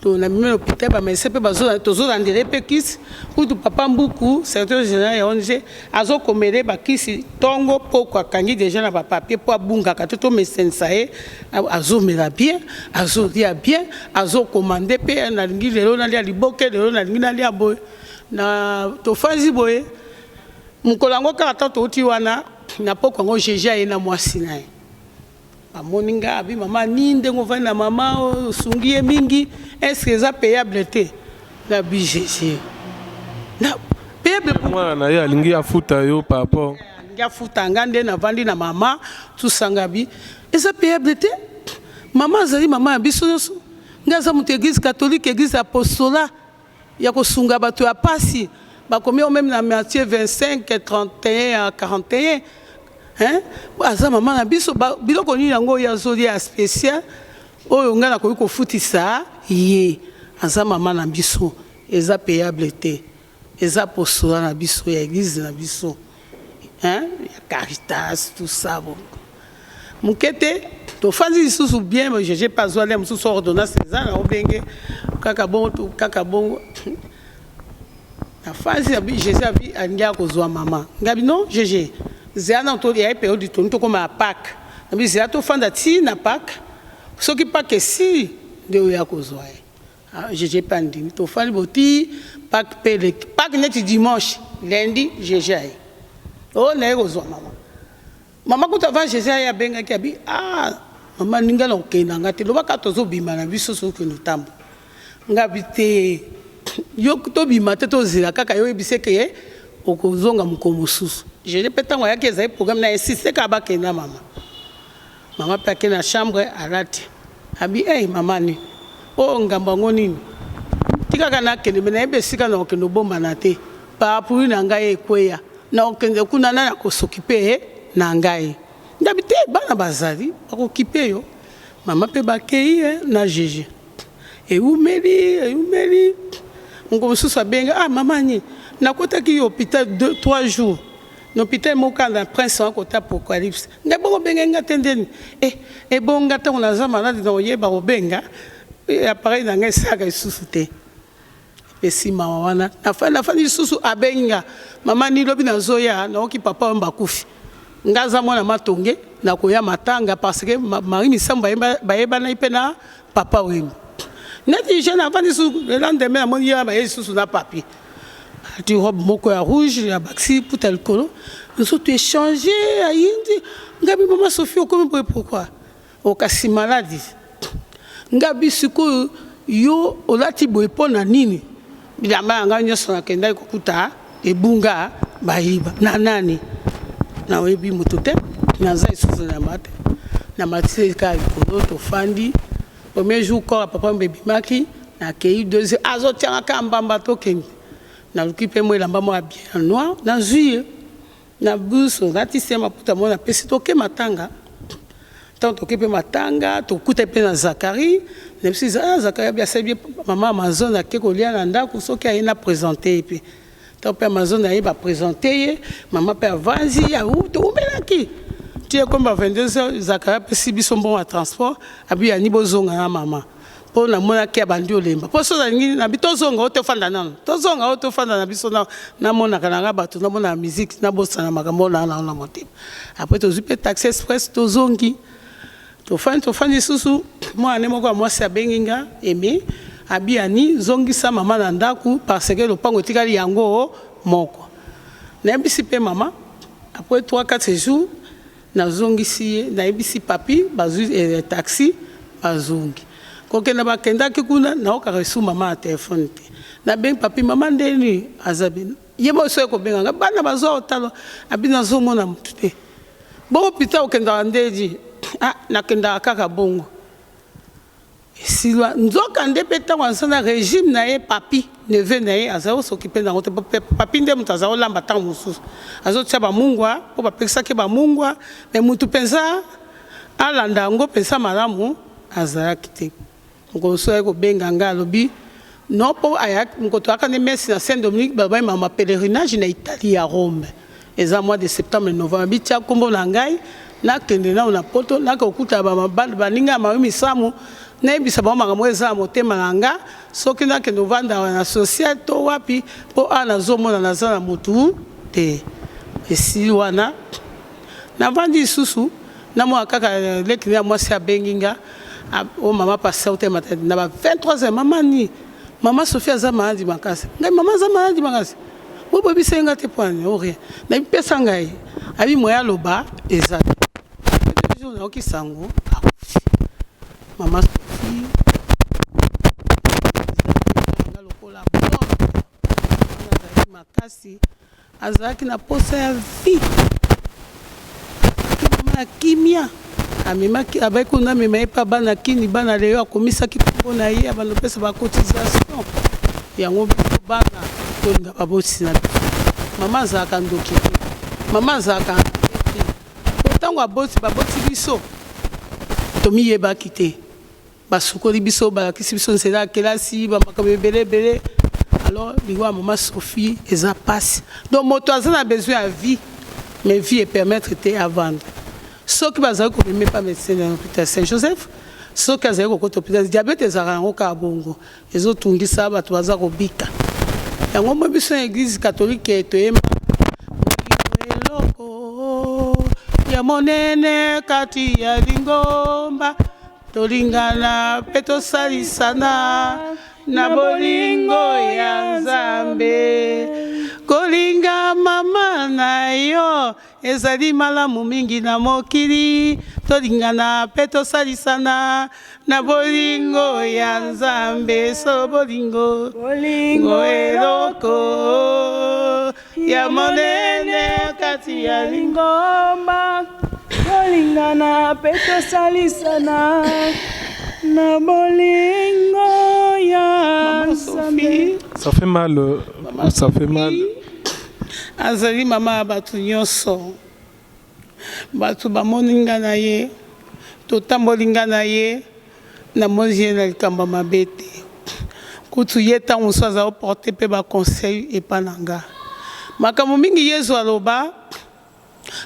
Speaker 1: to namemi na hopital, ba medecins mpe bazo tozolandela ye mpe kisi. Kutu papa Mbuku secretaire general ya ONG azokomela ye ba kisi tongo pokwa, akangi dejà na ba papiers mpo abungaka te, tomesenisa ye azomela bien, azolia bien, azo commande pe nalingi lelo nalia liboke, lelo nalingi nalia boye. Na tofandi boye mokolo yango kaka tango towuti wana na pokwa yango Jeje aye na mwasi na ye amoni nga abi mama ni ndenge ovandi na mama osungi ye mingi est ce que eza payable te? Na bi Jeje na payable
Speaker 2: mwana na ye alingi afuta yo par rapport
Speaker 1: alingi afuta nga nde navandi na mama tout ça nga bi eza payable te. Mama azali mama ya biso nionso, ngai aza moto ya eglise catholique, eglise ya apostolat ya kosunga bato ya pasi, bakomi yango meme na Matthieu 25, 31 à 41 hein, aza mama na biso, biloko nini yango oyo azolia ya special oyo ngai nakoki kofutisa ye, aza mama na biso, eza payable te, eza apostolat na biso ya eglise na biso hein, ya caritas tout ça bon. Muke te tofandi lisusu bien jeje pe azua lia mususu ordonnance eza na obenge kaka bongo kaka bongo na fandi na jeje abi alingi akozua mama ngabi non jeje zela na to ya periode toni tokoma ya Pâques nabi zela tofanda ti na Pâques soki Pâques esili nde oya kozua ye jeje pe andimi tofandi bo ti Pâques pe eleki Pâques neti dimanche lundi jeje aye oh naye kozua mama Maman kutu avant Jesus aya abengaki abi ah maman ninga na kokende na nga te loba kaka tozo bima na biso soki okende otambola nga abi te yo tobima te tozela kaka yo oyebise ke okozonga mokolo mosusu Jesus pe tango ayaki ezali programme na insiste kaka bakende na maman maman pe ake na chambre alati abi eh maman ni oyo ngambo yango nini tikaka nakende me nayebi esika na kokende obombana te parapluie na ngai ekweya Nakokende kuna nani akosokipe na ngai? Ngabi te bana bazali bakokipe yo. Mama pe bakeyi eh, na Jeje. Ewumeli ewumeli mokolo mosusu abenga ah mama ni nakotaki yo hopital 2 3 jours na hopital moko na prince wana kota apocalypse ngai bongo obengaki nga te ndeni eh ebonga ntango naza malade na oyeba kobenga. Appareil na ngai esalaka lisusu te. Epesi mawa wana. Nafandi nafandi lisusu abengi nga. Mama ni lobi nazoya nayoki papa Wemba akufi. Nga aza mwana matonge nakoya matanga parce que Marie Misamu bayebanaki mpe na papa Wemba. Neti jeune avandi lisusu le lendemain namoni ye baye lisusu na papier. Alati robe moko ya rouge ya bakisi liputa likolo nzoto echange ayindi ngabi mama Sophie okomi boye pourquoi? Okasi maladi ngabi sikoyo yo olati boye mpo na nini? Bilamba na ngai nyonso nakendaki kokuta ebunga bayiba na nani? Nayebi moto te, naza lisusu na yamba te. Namatisi kaka likolo tofandi. Premier jour corps ya papa Wemba ebimaki, nakeyi deuxième azotia nga kaka mbamba tokende. Naluki mpe mwa elamba moko ya bien ya noir nazwi ye. Na bus olatisi ye maputa moko napesi toke matanga. Ntango toke mpe matanga tokuta mpe na Zacharie, nayebisi ah Zacharie abi asali bien mama Amazone ake kolia na ndako soki aye na presenter ye mpe. Ntango mpe Amazone aye ba presenter ye, mama mpe avandi towumelaki ti ekomi ba 22 heures Zacharie apesi biso mbongo ya transport abi yani bozonga na mama. Po namonaki abandi olemba po soki nalingi nabi tozonga o tofanda nano tozonga o tofanda na biso namonaka na nga bato namonaka musique nabosana makambo oyo naa nango na motema après tozwi mpe taxi express tozongi tofandi tofandi lisusu mwana ne moko ya mwasi abengi nga aime abi ani zongisa mama na ndako parce que lopango etikali yango moko nayebisi mpe mama après 3 4 jours Nazongisi ye, nayebisi Papy, bazwi taxi, bazongi. Kokenda bakendaki kuna, nayokaka lisusu mama na telephone te. Nabengi Papy, mama ndenge nini? Aza bien. Ye moko soki kobenga nga, bana bazwa otalo, abi nazomona mutu te. Bongo pita okendaka ndenge nini? Ah, nakendaka kaka bongo. Esilwa nzoka nde pe tango aza na regime na ye papy neveu na ye azali ko s'occuper na yango te po papy nde mutu azali kolamba tango mosusu azo tia ba mungwa po ba pekisaki ye ba mungwa mais mutu penza alanda yango penza malamu azalaki te mokolo mosusu aye kobenga ngai alobi non po ayaki mokolo toyaka nde messe na Saint Dominique balobaki makambo ya pelerinage na Italie ya Rome Eza mois de septembre novembre bi tia kombo na ngai nakende nao na poto nake kokuta baninga ya marie misamu nayebisa bango makambo oyo eza na motema na nga soki nakende kovanda na social to wapi mpo awa nazomona naza na motu te esili wana navandi lisusu namona kaka leki ya mwasi abengi nga o mama pasteur te na ba 23 heures mama ni mama Sophie aza maladi makasi ngai mama aza maladi makasi Bo boyebisa ye nga te pona nini? Oh rien. Na pesa ngai. Abi moyen aloba eza te. Jour nayoki sango akufi. Mama Sophie nga lokola bombe. Azalaki makasi, azalaki na posa ya vie. Azalaki mama ya kimia. Amemaki abaki kuna amema ye pa bana kini bana lelo akomisaki kombo na ye abanda kopesa ba cotisation yango biso bana tolinga baboti na biso mama azalaka ndoki te mama azalaka te po ntango aboti baboti biso tomiyebaki te Basukoli biso, balakisi biso nzela ya kelasi, ba makambo ebele ebele. Alors liwa ya mama Sophie eza pasi. Donc moto aza na besoin ya vie, mais vie e permettre te avanda. Soki bazali komema epa medecin na hôpital Saint Joseph, soki azali kokota hôpital, diabète ezalaka yango kaka bongo, ezotungisa bato baza kobika. Yango moi biso na église catholique toyemba eloko ya monene kati ya lingomba Tolingana mpe tosalisana na bolingo ya Nzambe. Kolinga mama na yo ezali malamu mingi na mokili. Tolingana mpe tosalisana na bolingo ya Nzambe. Solo bolingo, bolingo eloko ya monene kati ya
Speaker 4: lingomba. Tolingana mpe tosalisana na bolingo ya Nzambe.
Speaker 2: Ça fait mal,
Speaker 1: Mama
Speaker 2: ça fait mal.
Speaker 1: Azali mama ya bato nyonso. Bato bamoni nga na ye, totamboli nga na ye, namoni ye na likambo ya mabe te. Kutu ye ntango mosusu aza koporte mpe ba conseil epa na nga. Makambo mingi Yezu aloba,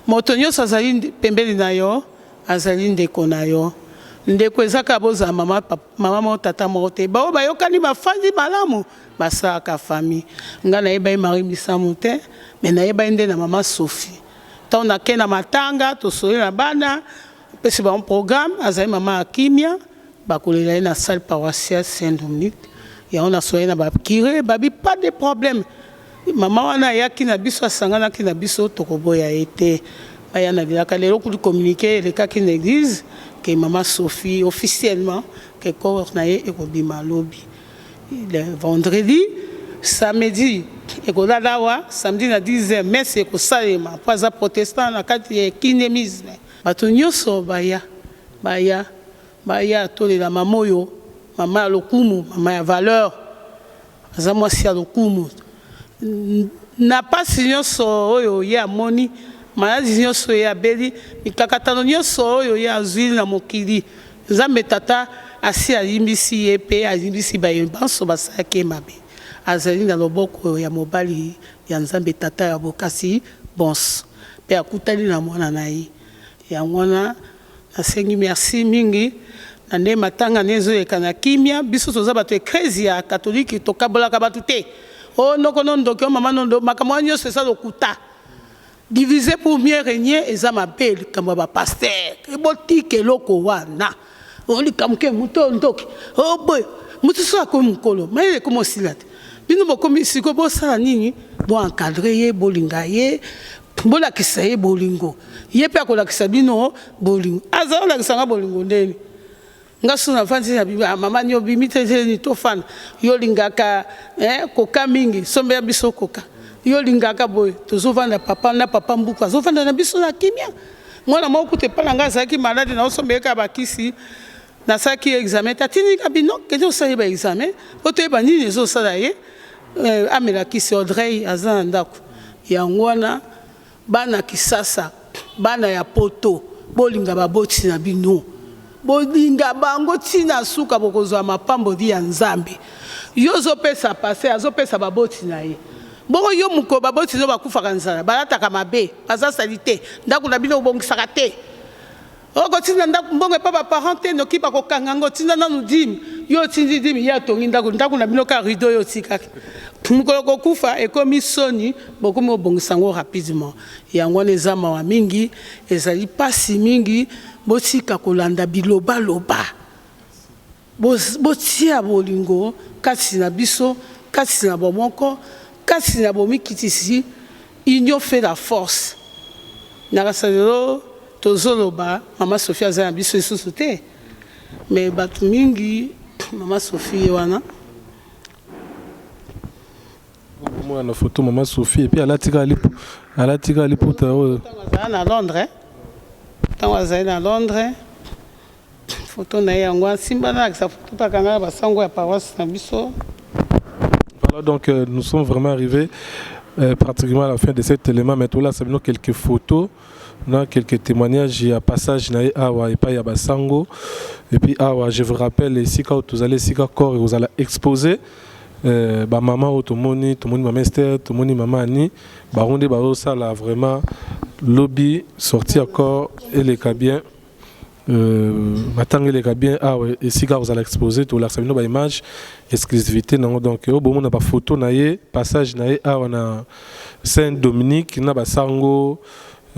Speaker 1: Moto nyonso azali pembeni na yo azali ndeko na yo. Ndeko eza kaka bozala mama mama moko tata moko te baoyo bayokani bafandi malamu basalaka famille. Nga nayebaki Marie Misamu te mais nayebaki nde na mama Sophie. Tango nake na matanga tosoli na bana apesi bango programme azali mama ya kimia bakolela ye na salle paroissiale Saint Dominique yango nasolaki na ba cure babi pas de problème Mama wana ayaki na biso asanganaki na biso tokoboya ye te baya na bilaka lelo kutu communique elekaki na eglise que mama Sophie officiellement que corps na ye ekobima lobi le vendredi samedi ekolala awa samedi na 10 heures messe ekosalema po aza protestant na kati ya ekinemisme bato nyonso baya baya baya tolela mama oyo mama ya lokumu mama ya valeur Aza mwasi ya lokumu. Na pasi nyonso oyo ye amoni, maladi nyonso ye abeli, mikakatano nyonso oyo ye azwi na mokili, Nzambe Tata asi alimbisi ye mpe alimbisi baye banso basalaki ye mabe. Azali na loboko ya mobali ya Nzambe Tata ya bokasi bonso, mpe akutani na Mwana na ye. Yango wana Nasengi merci mingi na nde matanga ne ezoleka na kimia biso toza bato ekrezia katoliki tokabolaka bato te o noko no ndoki o mama no ndo makambo wana nyonso eza lokuta diviser pour mieux regner eza mabe likambo ya ba pasteur botika eloko wana o likambo ke moto oyo ndoki o boye moto so akomi mokolo mayele ekomi osila te bino bokomi sikoyo bosala nini bo encadre ye bolinga ye Bolakisa ye bolingo, ye pe akolakisa bino bolingo. Aza olakisa nga bolingo ndeni? Nga so navandi na bimi, ah mama ni obimi te te ni tofanda. Yo olingaka eh koka mingi, sombela biso koka. Yo olingaka boye, tozovanda papa na papa Mbuku azovanda na biso na kimia. Mwana moko kutu epa na nga azalaki malade naosombela ye kaka ba kisi, nasalaki ye examen te, atindi nga bino kende osala ye ba examen po toyeba nini ezosala ye. Eh, amela kisi Audrey aza na ndako. Yango wana bana kisasa, bana ya poto bolinga baboti na bino. Bolinga bango ti na suka bokozwa mapamboli ya Nzambe. Yo ozopesa pasteur azopesa baboti na ye. Bongo yo mokolo baboti no bakufaka nzala, balataka mabe, baza salite, ndako na bino obongisaka te. Oko tinda ndaku mbongo epa ba parents te noki bako kanga ngo tinda nanu dime yo otindi dime ye atongi ndaku ndaku na bino kaka rideau yo otikaki mokolo okokufa ekomi soni bokomi kobongisa ngo rapidement yango wana eza mawa mingi ezali pasi mingi botika kolanda biloba loba Botia bolingo kati na biso, kati na bomoko, kati na bomikitisi, union fait la force. Nakasa lelo tozoloba mama Sophie aza na biso lisusu te, mais batu mingi mama Sophie ye wana.
Speaker 2: Omona na photo mama Sophie et puis alati kaka lipu alati kaka liputa oyo.
Speaker 1: Tango azala na Londres, tango azali na Londres. Photo na ye yango asimba nalakisa photo pe akanga na basango ya paroisse na biso.
Speaker 2: Voilà donc euh, nous sommes vraiment arrivés euh, pratiquement à la fin de cet élément mais tola sabino quelques photos na quelques témoignages ya passage na ye awa epai ya basango et puis awa je vous rappelle esika oyo tozali esika corps ekozala exposé euh, bamama oyo tomoni tomoni mama Esther tomoni mama Annie bango nde bazosala vraiment lobi sortie ya corps eleka bien Euh, matanga eleka bien awa esika akozala expose tolakisa bino baimage exclusivité nango donc oyo bomona bafoto na ye passage na ye awa na saint dominique na basango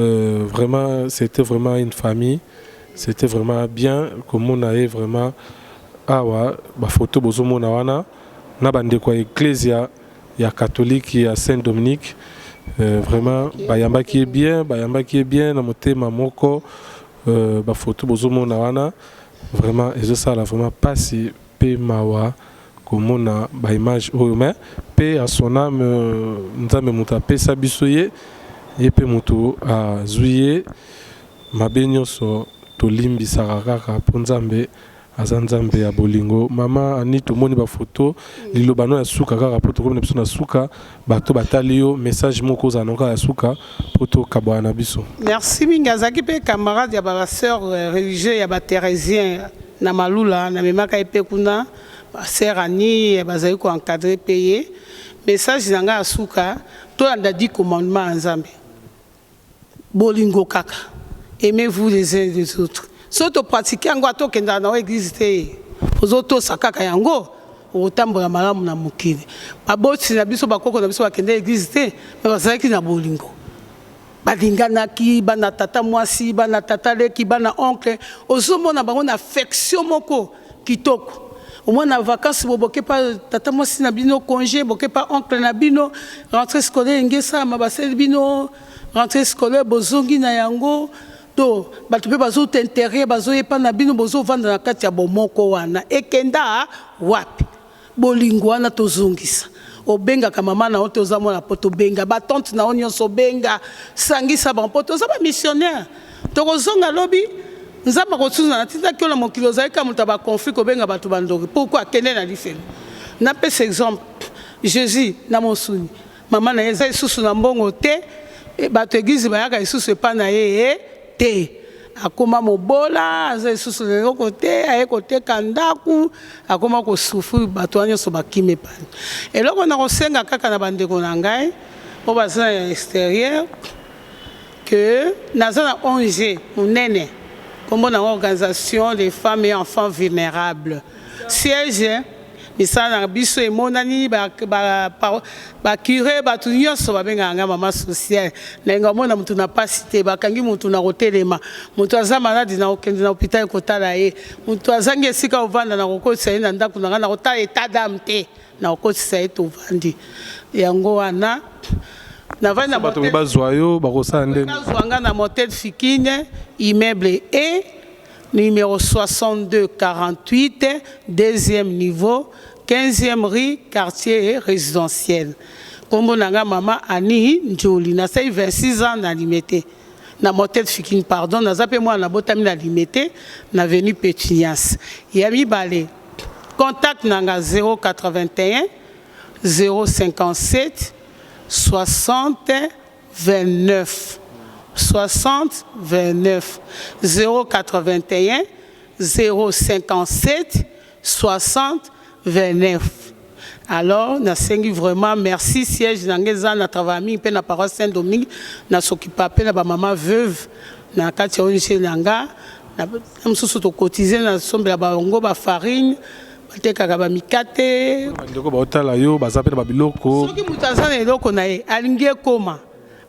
Speaker 2: euh, vraiment c'était vraiment une famille c'était vraiment bien komona ye vraiment awa bafoto bozomona wana na bandeko ya ecclesia ya catholique ya saint dominique euh, vraiment bayambaki ye bien bayambaki ye bien na motema moko euh, bafoto bozomona wana vraiment ezosala vraiment mpasi mpe mawa komona baimage oyo mais mpe à son âme euh, nzambe moto apesa biso ye ye mpe moto azwi ye mabe nyonso tolimbisaka kaka mpo nzambe Aza nzambe ya bolingo. Mama Annie tomoni ba photo liloba no ya suka kaka po tokomi na biso na suka bato batali yo message moko ozala na kaka ya suka po tokabwana na biso.
Speaker 1: Merci mingi azalaki pe camarade ya ba soeurs religieux ya ba Theresiens na Malula na memaka ye pe kuna ba soeur Annie bazali ko encadrer pe ye message na nga ya suka tolanda dix commandements ya Nzambe bolingo kaka aimez vous les uns les autres. Soki to pratiquer yango ata okendaka na yo eglise te, ozo tosa kaka yango, okotambola malamu na mokili. Baboti na biso, bakoko na biso bakenda eglise te, mais bazalaki na bolingo. Balinganaki, bana tata mwasi, bana tata leki, bana oncle, ozo mona bango na affection moko kitoko. Omona na vacances bo boke pa tata mwasi na bino conge, boke pa oncle na bino, rentree scolaire elingi esalama basali bino rentree scolaire bozongi na yango. To bato pe bazo interieur bazo epa na bino bozo vanda na kati ya bomoko wana ekenda wapi? Bolingo wana tozongisa. Obengaka mama na yo te oza mwana poto benga ba tante na yo nionso benga sangisa bango po toza ba missionnaire tokozonga lobi Nzambe akotuna natindaki yo na mokili ozali kaka moto ya ba conflit kobenga bato ba ndoki pourquoi kende na lifelo napesa exemple Jesus na mosuni Mama na ye eza lisusu na mbongo te, batu eglise bayaka lisusu epa na ye te. Akoma mobola, aza lisusu na eloko te, aye koteka ndaku, akoma ko souffrir, batu wana nionso bakimi epa na ye. Eloko nakosenga kaka na ba ndeko na ngai oyo baza na exterieur que naza na ong munene kombo na yango Organisation des femmes et enfants vulnerables siège Misala na biso emonani ba ba cure batu nionso babengaka nga mama sociale nalinga komona mutu na pasi te bakangi mutu na kotelema mutu aza maladi na kokende na hopital kotala ye mutu azangi esika kovanda na kokotisa ye na ndaku na nga na kotala etat d'ame te na kokotisa ye tovandi yango wana navandi na
Speaker 2: bato bazwa yo bakosala ndenge
Speaker 1: bazwa nga na motel fikine immeuble e Numero 62 48 deuxième niveau 15e rue quartier residentiel kombo na nga mama Annie Ndjoli nasali 26 ans na Limete na motel Fikin pardon naza pe mwana nabotami na Limete na avenue Petunias ya mibale contact na nga 081 057 60 29 60 29 081 057 60 29 alors nasengi vraiment merci siège na nga eza na travailla mingi mpe na paroisse Saint Dominique na s'occupa mpe na ba mama veuve na kati ya ONG na nga na mosusu tokotize na sombela bango ba farine batekaka ba mikate.
Speaker 2: Bandeko baotala yo baza mpe na babiloko.
Speaker 1: Soki moto aza na eloko na ye alingi ekoma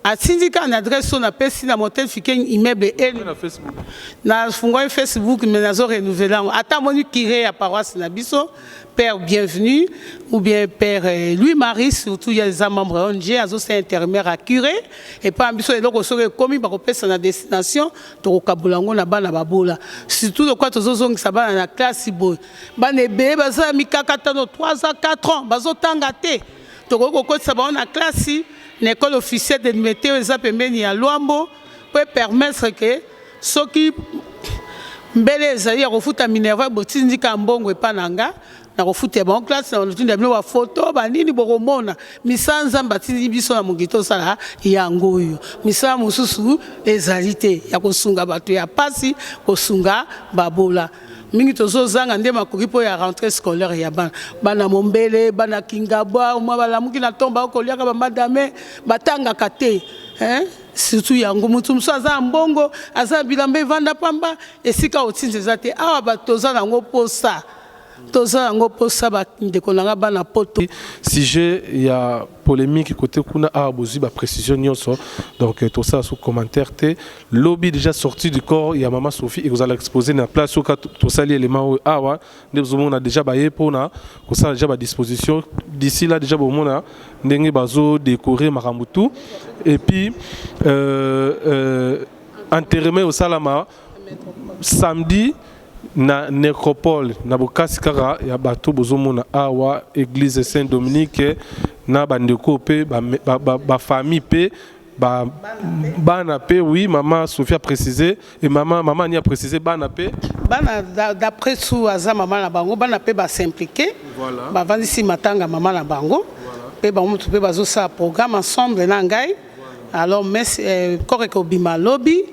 Speaker 1: atindi kaka na adresse oyo napesi na motel Fikeng immeuble e
Speaker 2: na Facebook.
Speaker 1: Nafungwaki Facebook mais nazo renouveler yango ata amoni cure ya paroisse na biso père bienvenu ou bien père Louis Marie surtout ye aza membre ya ONG azosala intérimaire ya cure epai na biso eloko soki ekomi bakopesa na destination Tokokabola yango na bana babola surtout lokola tozozongisa bana na classe boye bana ebele baza na mikakatano 3 ans 4 ans bazotanga te tokoki kokotisa bango na classe na école officielle de Limete oyo eza pembeni ya Luambo po epermettre ke soki mbele ezali ya kofuta minerval botindi kaka mbongo epa na nga Nakofutela bango classe, nakotinda bino ba photo ba nini bokomona misala Nzambe atindi biso na mokili tosala yango oyo. Misala mosusu ezali te ya kosunga bato ya pasi, kosunga babola. Mingi tozozanga nde makoki mpo ya rentree scolaire ya bana. Bana Mombele, bana Kingabwa, mwa balamuki na ntongo bakoliaka ba madame batangaka te. Hein? Surtout yango moto mosusu aza na mbongo, aza na bilamba evanda pamba, esika otinda eza te. Awa bato toza na yango posa. Toza yango posa ba ndeko na nga bana poto.
Speaker 2: Sujet ya polemique cote kuna awa bozui ba precision nionso donc tosala sous commentaire te lobi déjà sortie du corps ya maman Sophie ekozala expose na place oyo tosali element oyo awa nde bozomona déjà baye pona kosala déjà ba disposition d'ici là déjà bomona ndenge bazo décorer makambo tout et puis euh, euh, enterrement osalama samedi Na necropole na bokasi kaka ya bato bozomona awa eglise Saint Dominique na bandeko pe ba, ba, ba, ba famille pe ba bana pe oui maman Sophie a précisé et maman maman Annie a précisé bana pe
Speaker 1: bana d'après su aza maman na bango bana pe ba s'impliquer voilà. bavandisi matanga maman na bango voilà. pe bango mutu pe bazosala programme ensemble na ngai voilà. alors messe eh, corps ekobima lobi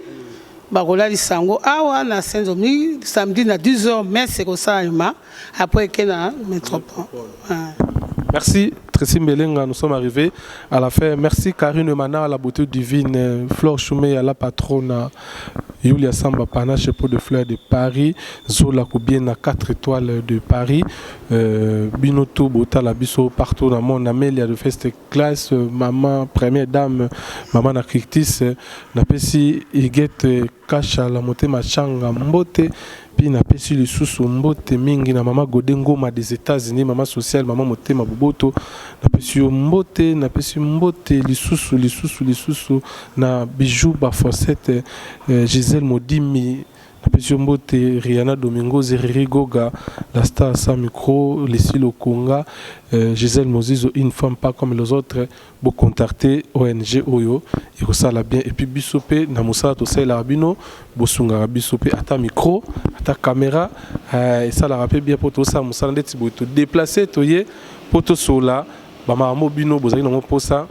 Speaker 1: Bakolalisa yango awa na Saint Dominique samedi na 10 heures messe ekosalema après eke na metropole.
Speaker 2: Merci Tracy Mbelenga, nous sommes arrivés à la fin. Merci Karine Mana, la beauté divine, Flore Choumé, à la patronne, Yulia Samba Panache, pot de fleurs de Paris, Zola Koubiena, 4 étoiles de Paris, Binoto Botala Biso, partout dans mon Amélia de Feste Classe, maman, première dame, maman Nakrictis, Napesi Huguette Kasha, la moté Machanga, Mbote, puis napesi lisusu mbote mingi na mama Gode Ngoma des États-Unis, mama sociale, mama motema boboto, napesi yo mbote. Napesi mbote lisusu, lisusu, lisusu na Bijou Bafosete, Gisèle Modimi, napesi yo mbote. Rihanna Domingos, Riri Goga, la star sans micro, Leslie Lokonga, Gisèle Mozizo, une femme pas comme les autres. Bocontacte ONG oyo ekosala bien. Et puis biso mpe na mosala tosalelaka bino, bosungaka biso mpe, ata micro, ata caméra, esalaka mpe bien mpo tosala mosala. Ndeti boye todéplace, toye mpo tosola bamakambo bino bozali nango mposa.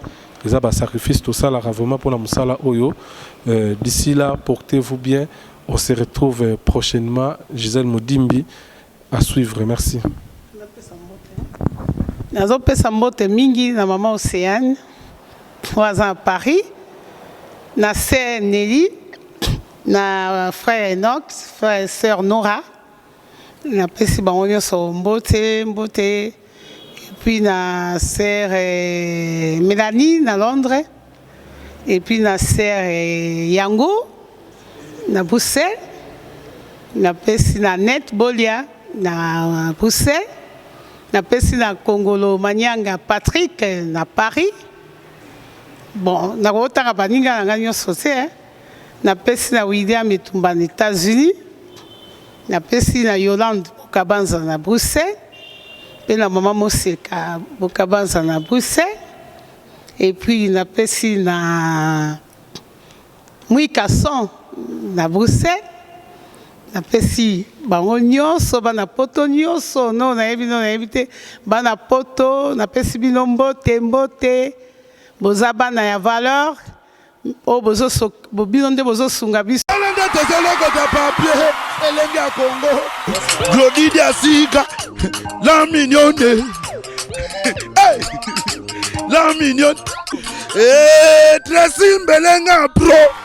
Speaker 2: Eza basacrifice tosalaka vraiment mpona mosala oyo. D'ici là, portez-vous bien, on se retrouve prochainement. Gisèle Modimbi, à suivre, merci.
Speaker 1: Nazopesa mbote mingi na mama Océane oyo aza na Paris, na sœur Nelly, na frère Enoch, frère, sœur Nora. Napesi bango nyonso mbote, mbote. Et puis na sœur Mélanie na Londres, et puis na sœur Yango na Bruxelles. Napesi na Net Bolia na Bruxelles. Napesi na Kongolo Manyanga Patrick na Paris. Bon, nakotanga baninga na ngai nyonso te, eh. Napesi na William Etumba na États-Unis. Napesi na Yolande Bokabanza na Bruxelles, mpe na mama Moseka Bokabanza na Bruxelles. Et puis napesi na Mwikason na Bruxelles. Napesi bango nyonso, bana Poto nyonso, no nayebi, no nayebi te, bana Poto, napesi bino mbote, mbote. Boza bana ya valeur oyo bino nde bozosunga biso.
Speaker 3: Tala nde tozolokota papier, elenge ya Kongo, Glodidi ya sika, la mignonne, hey! La mignonne. Hey, Tracy Mbelenga pro.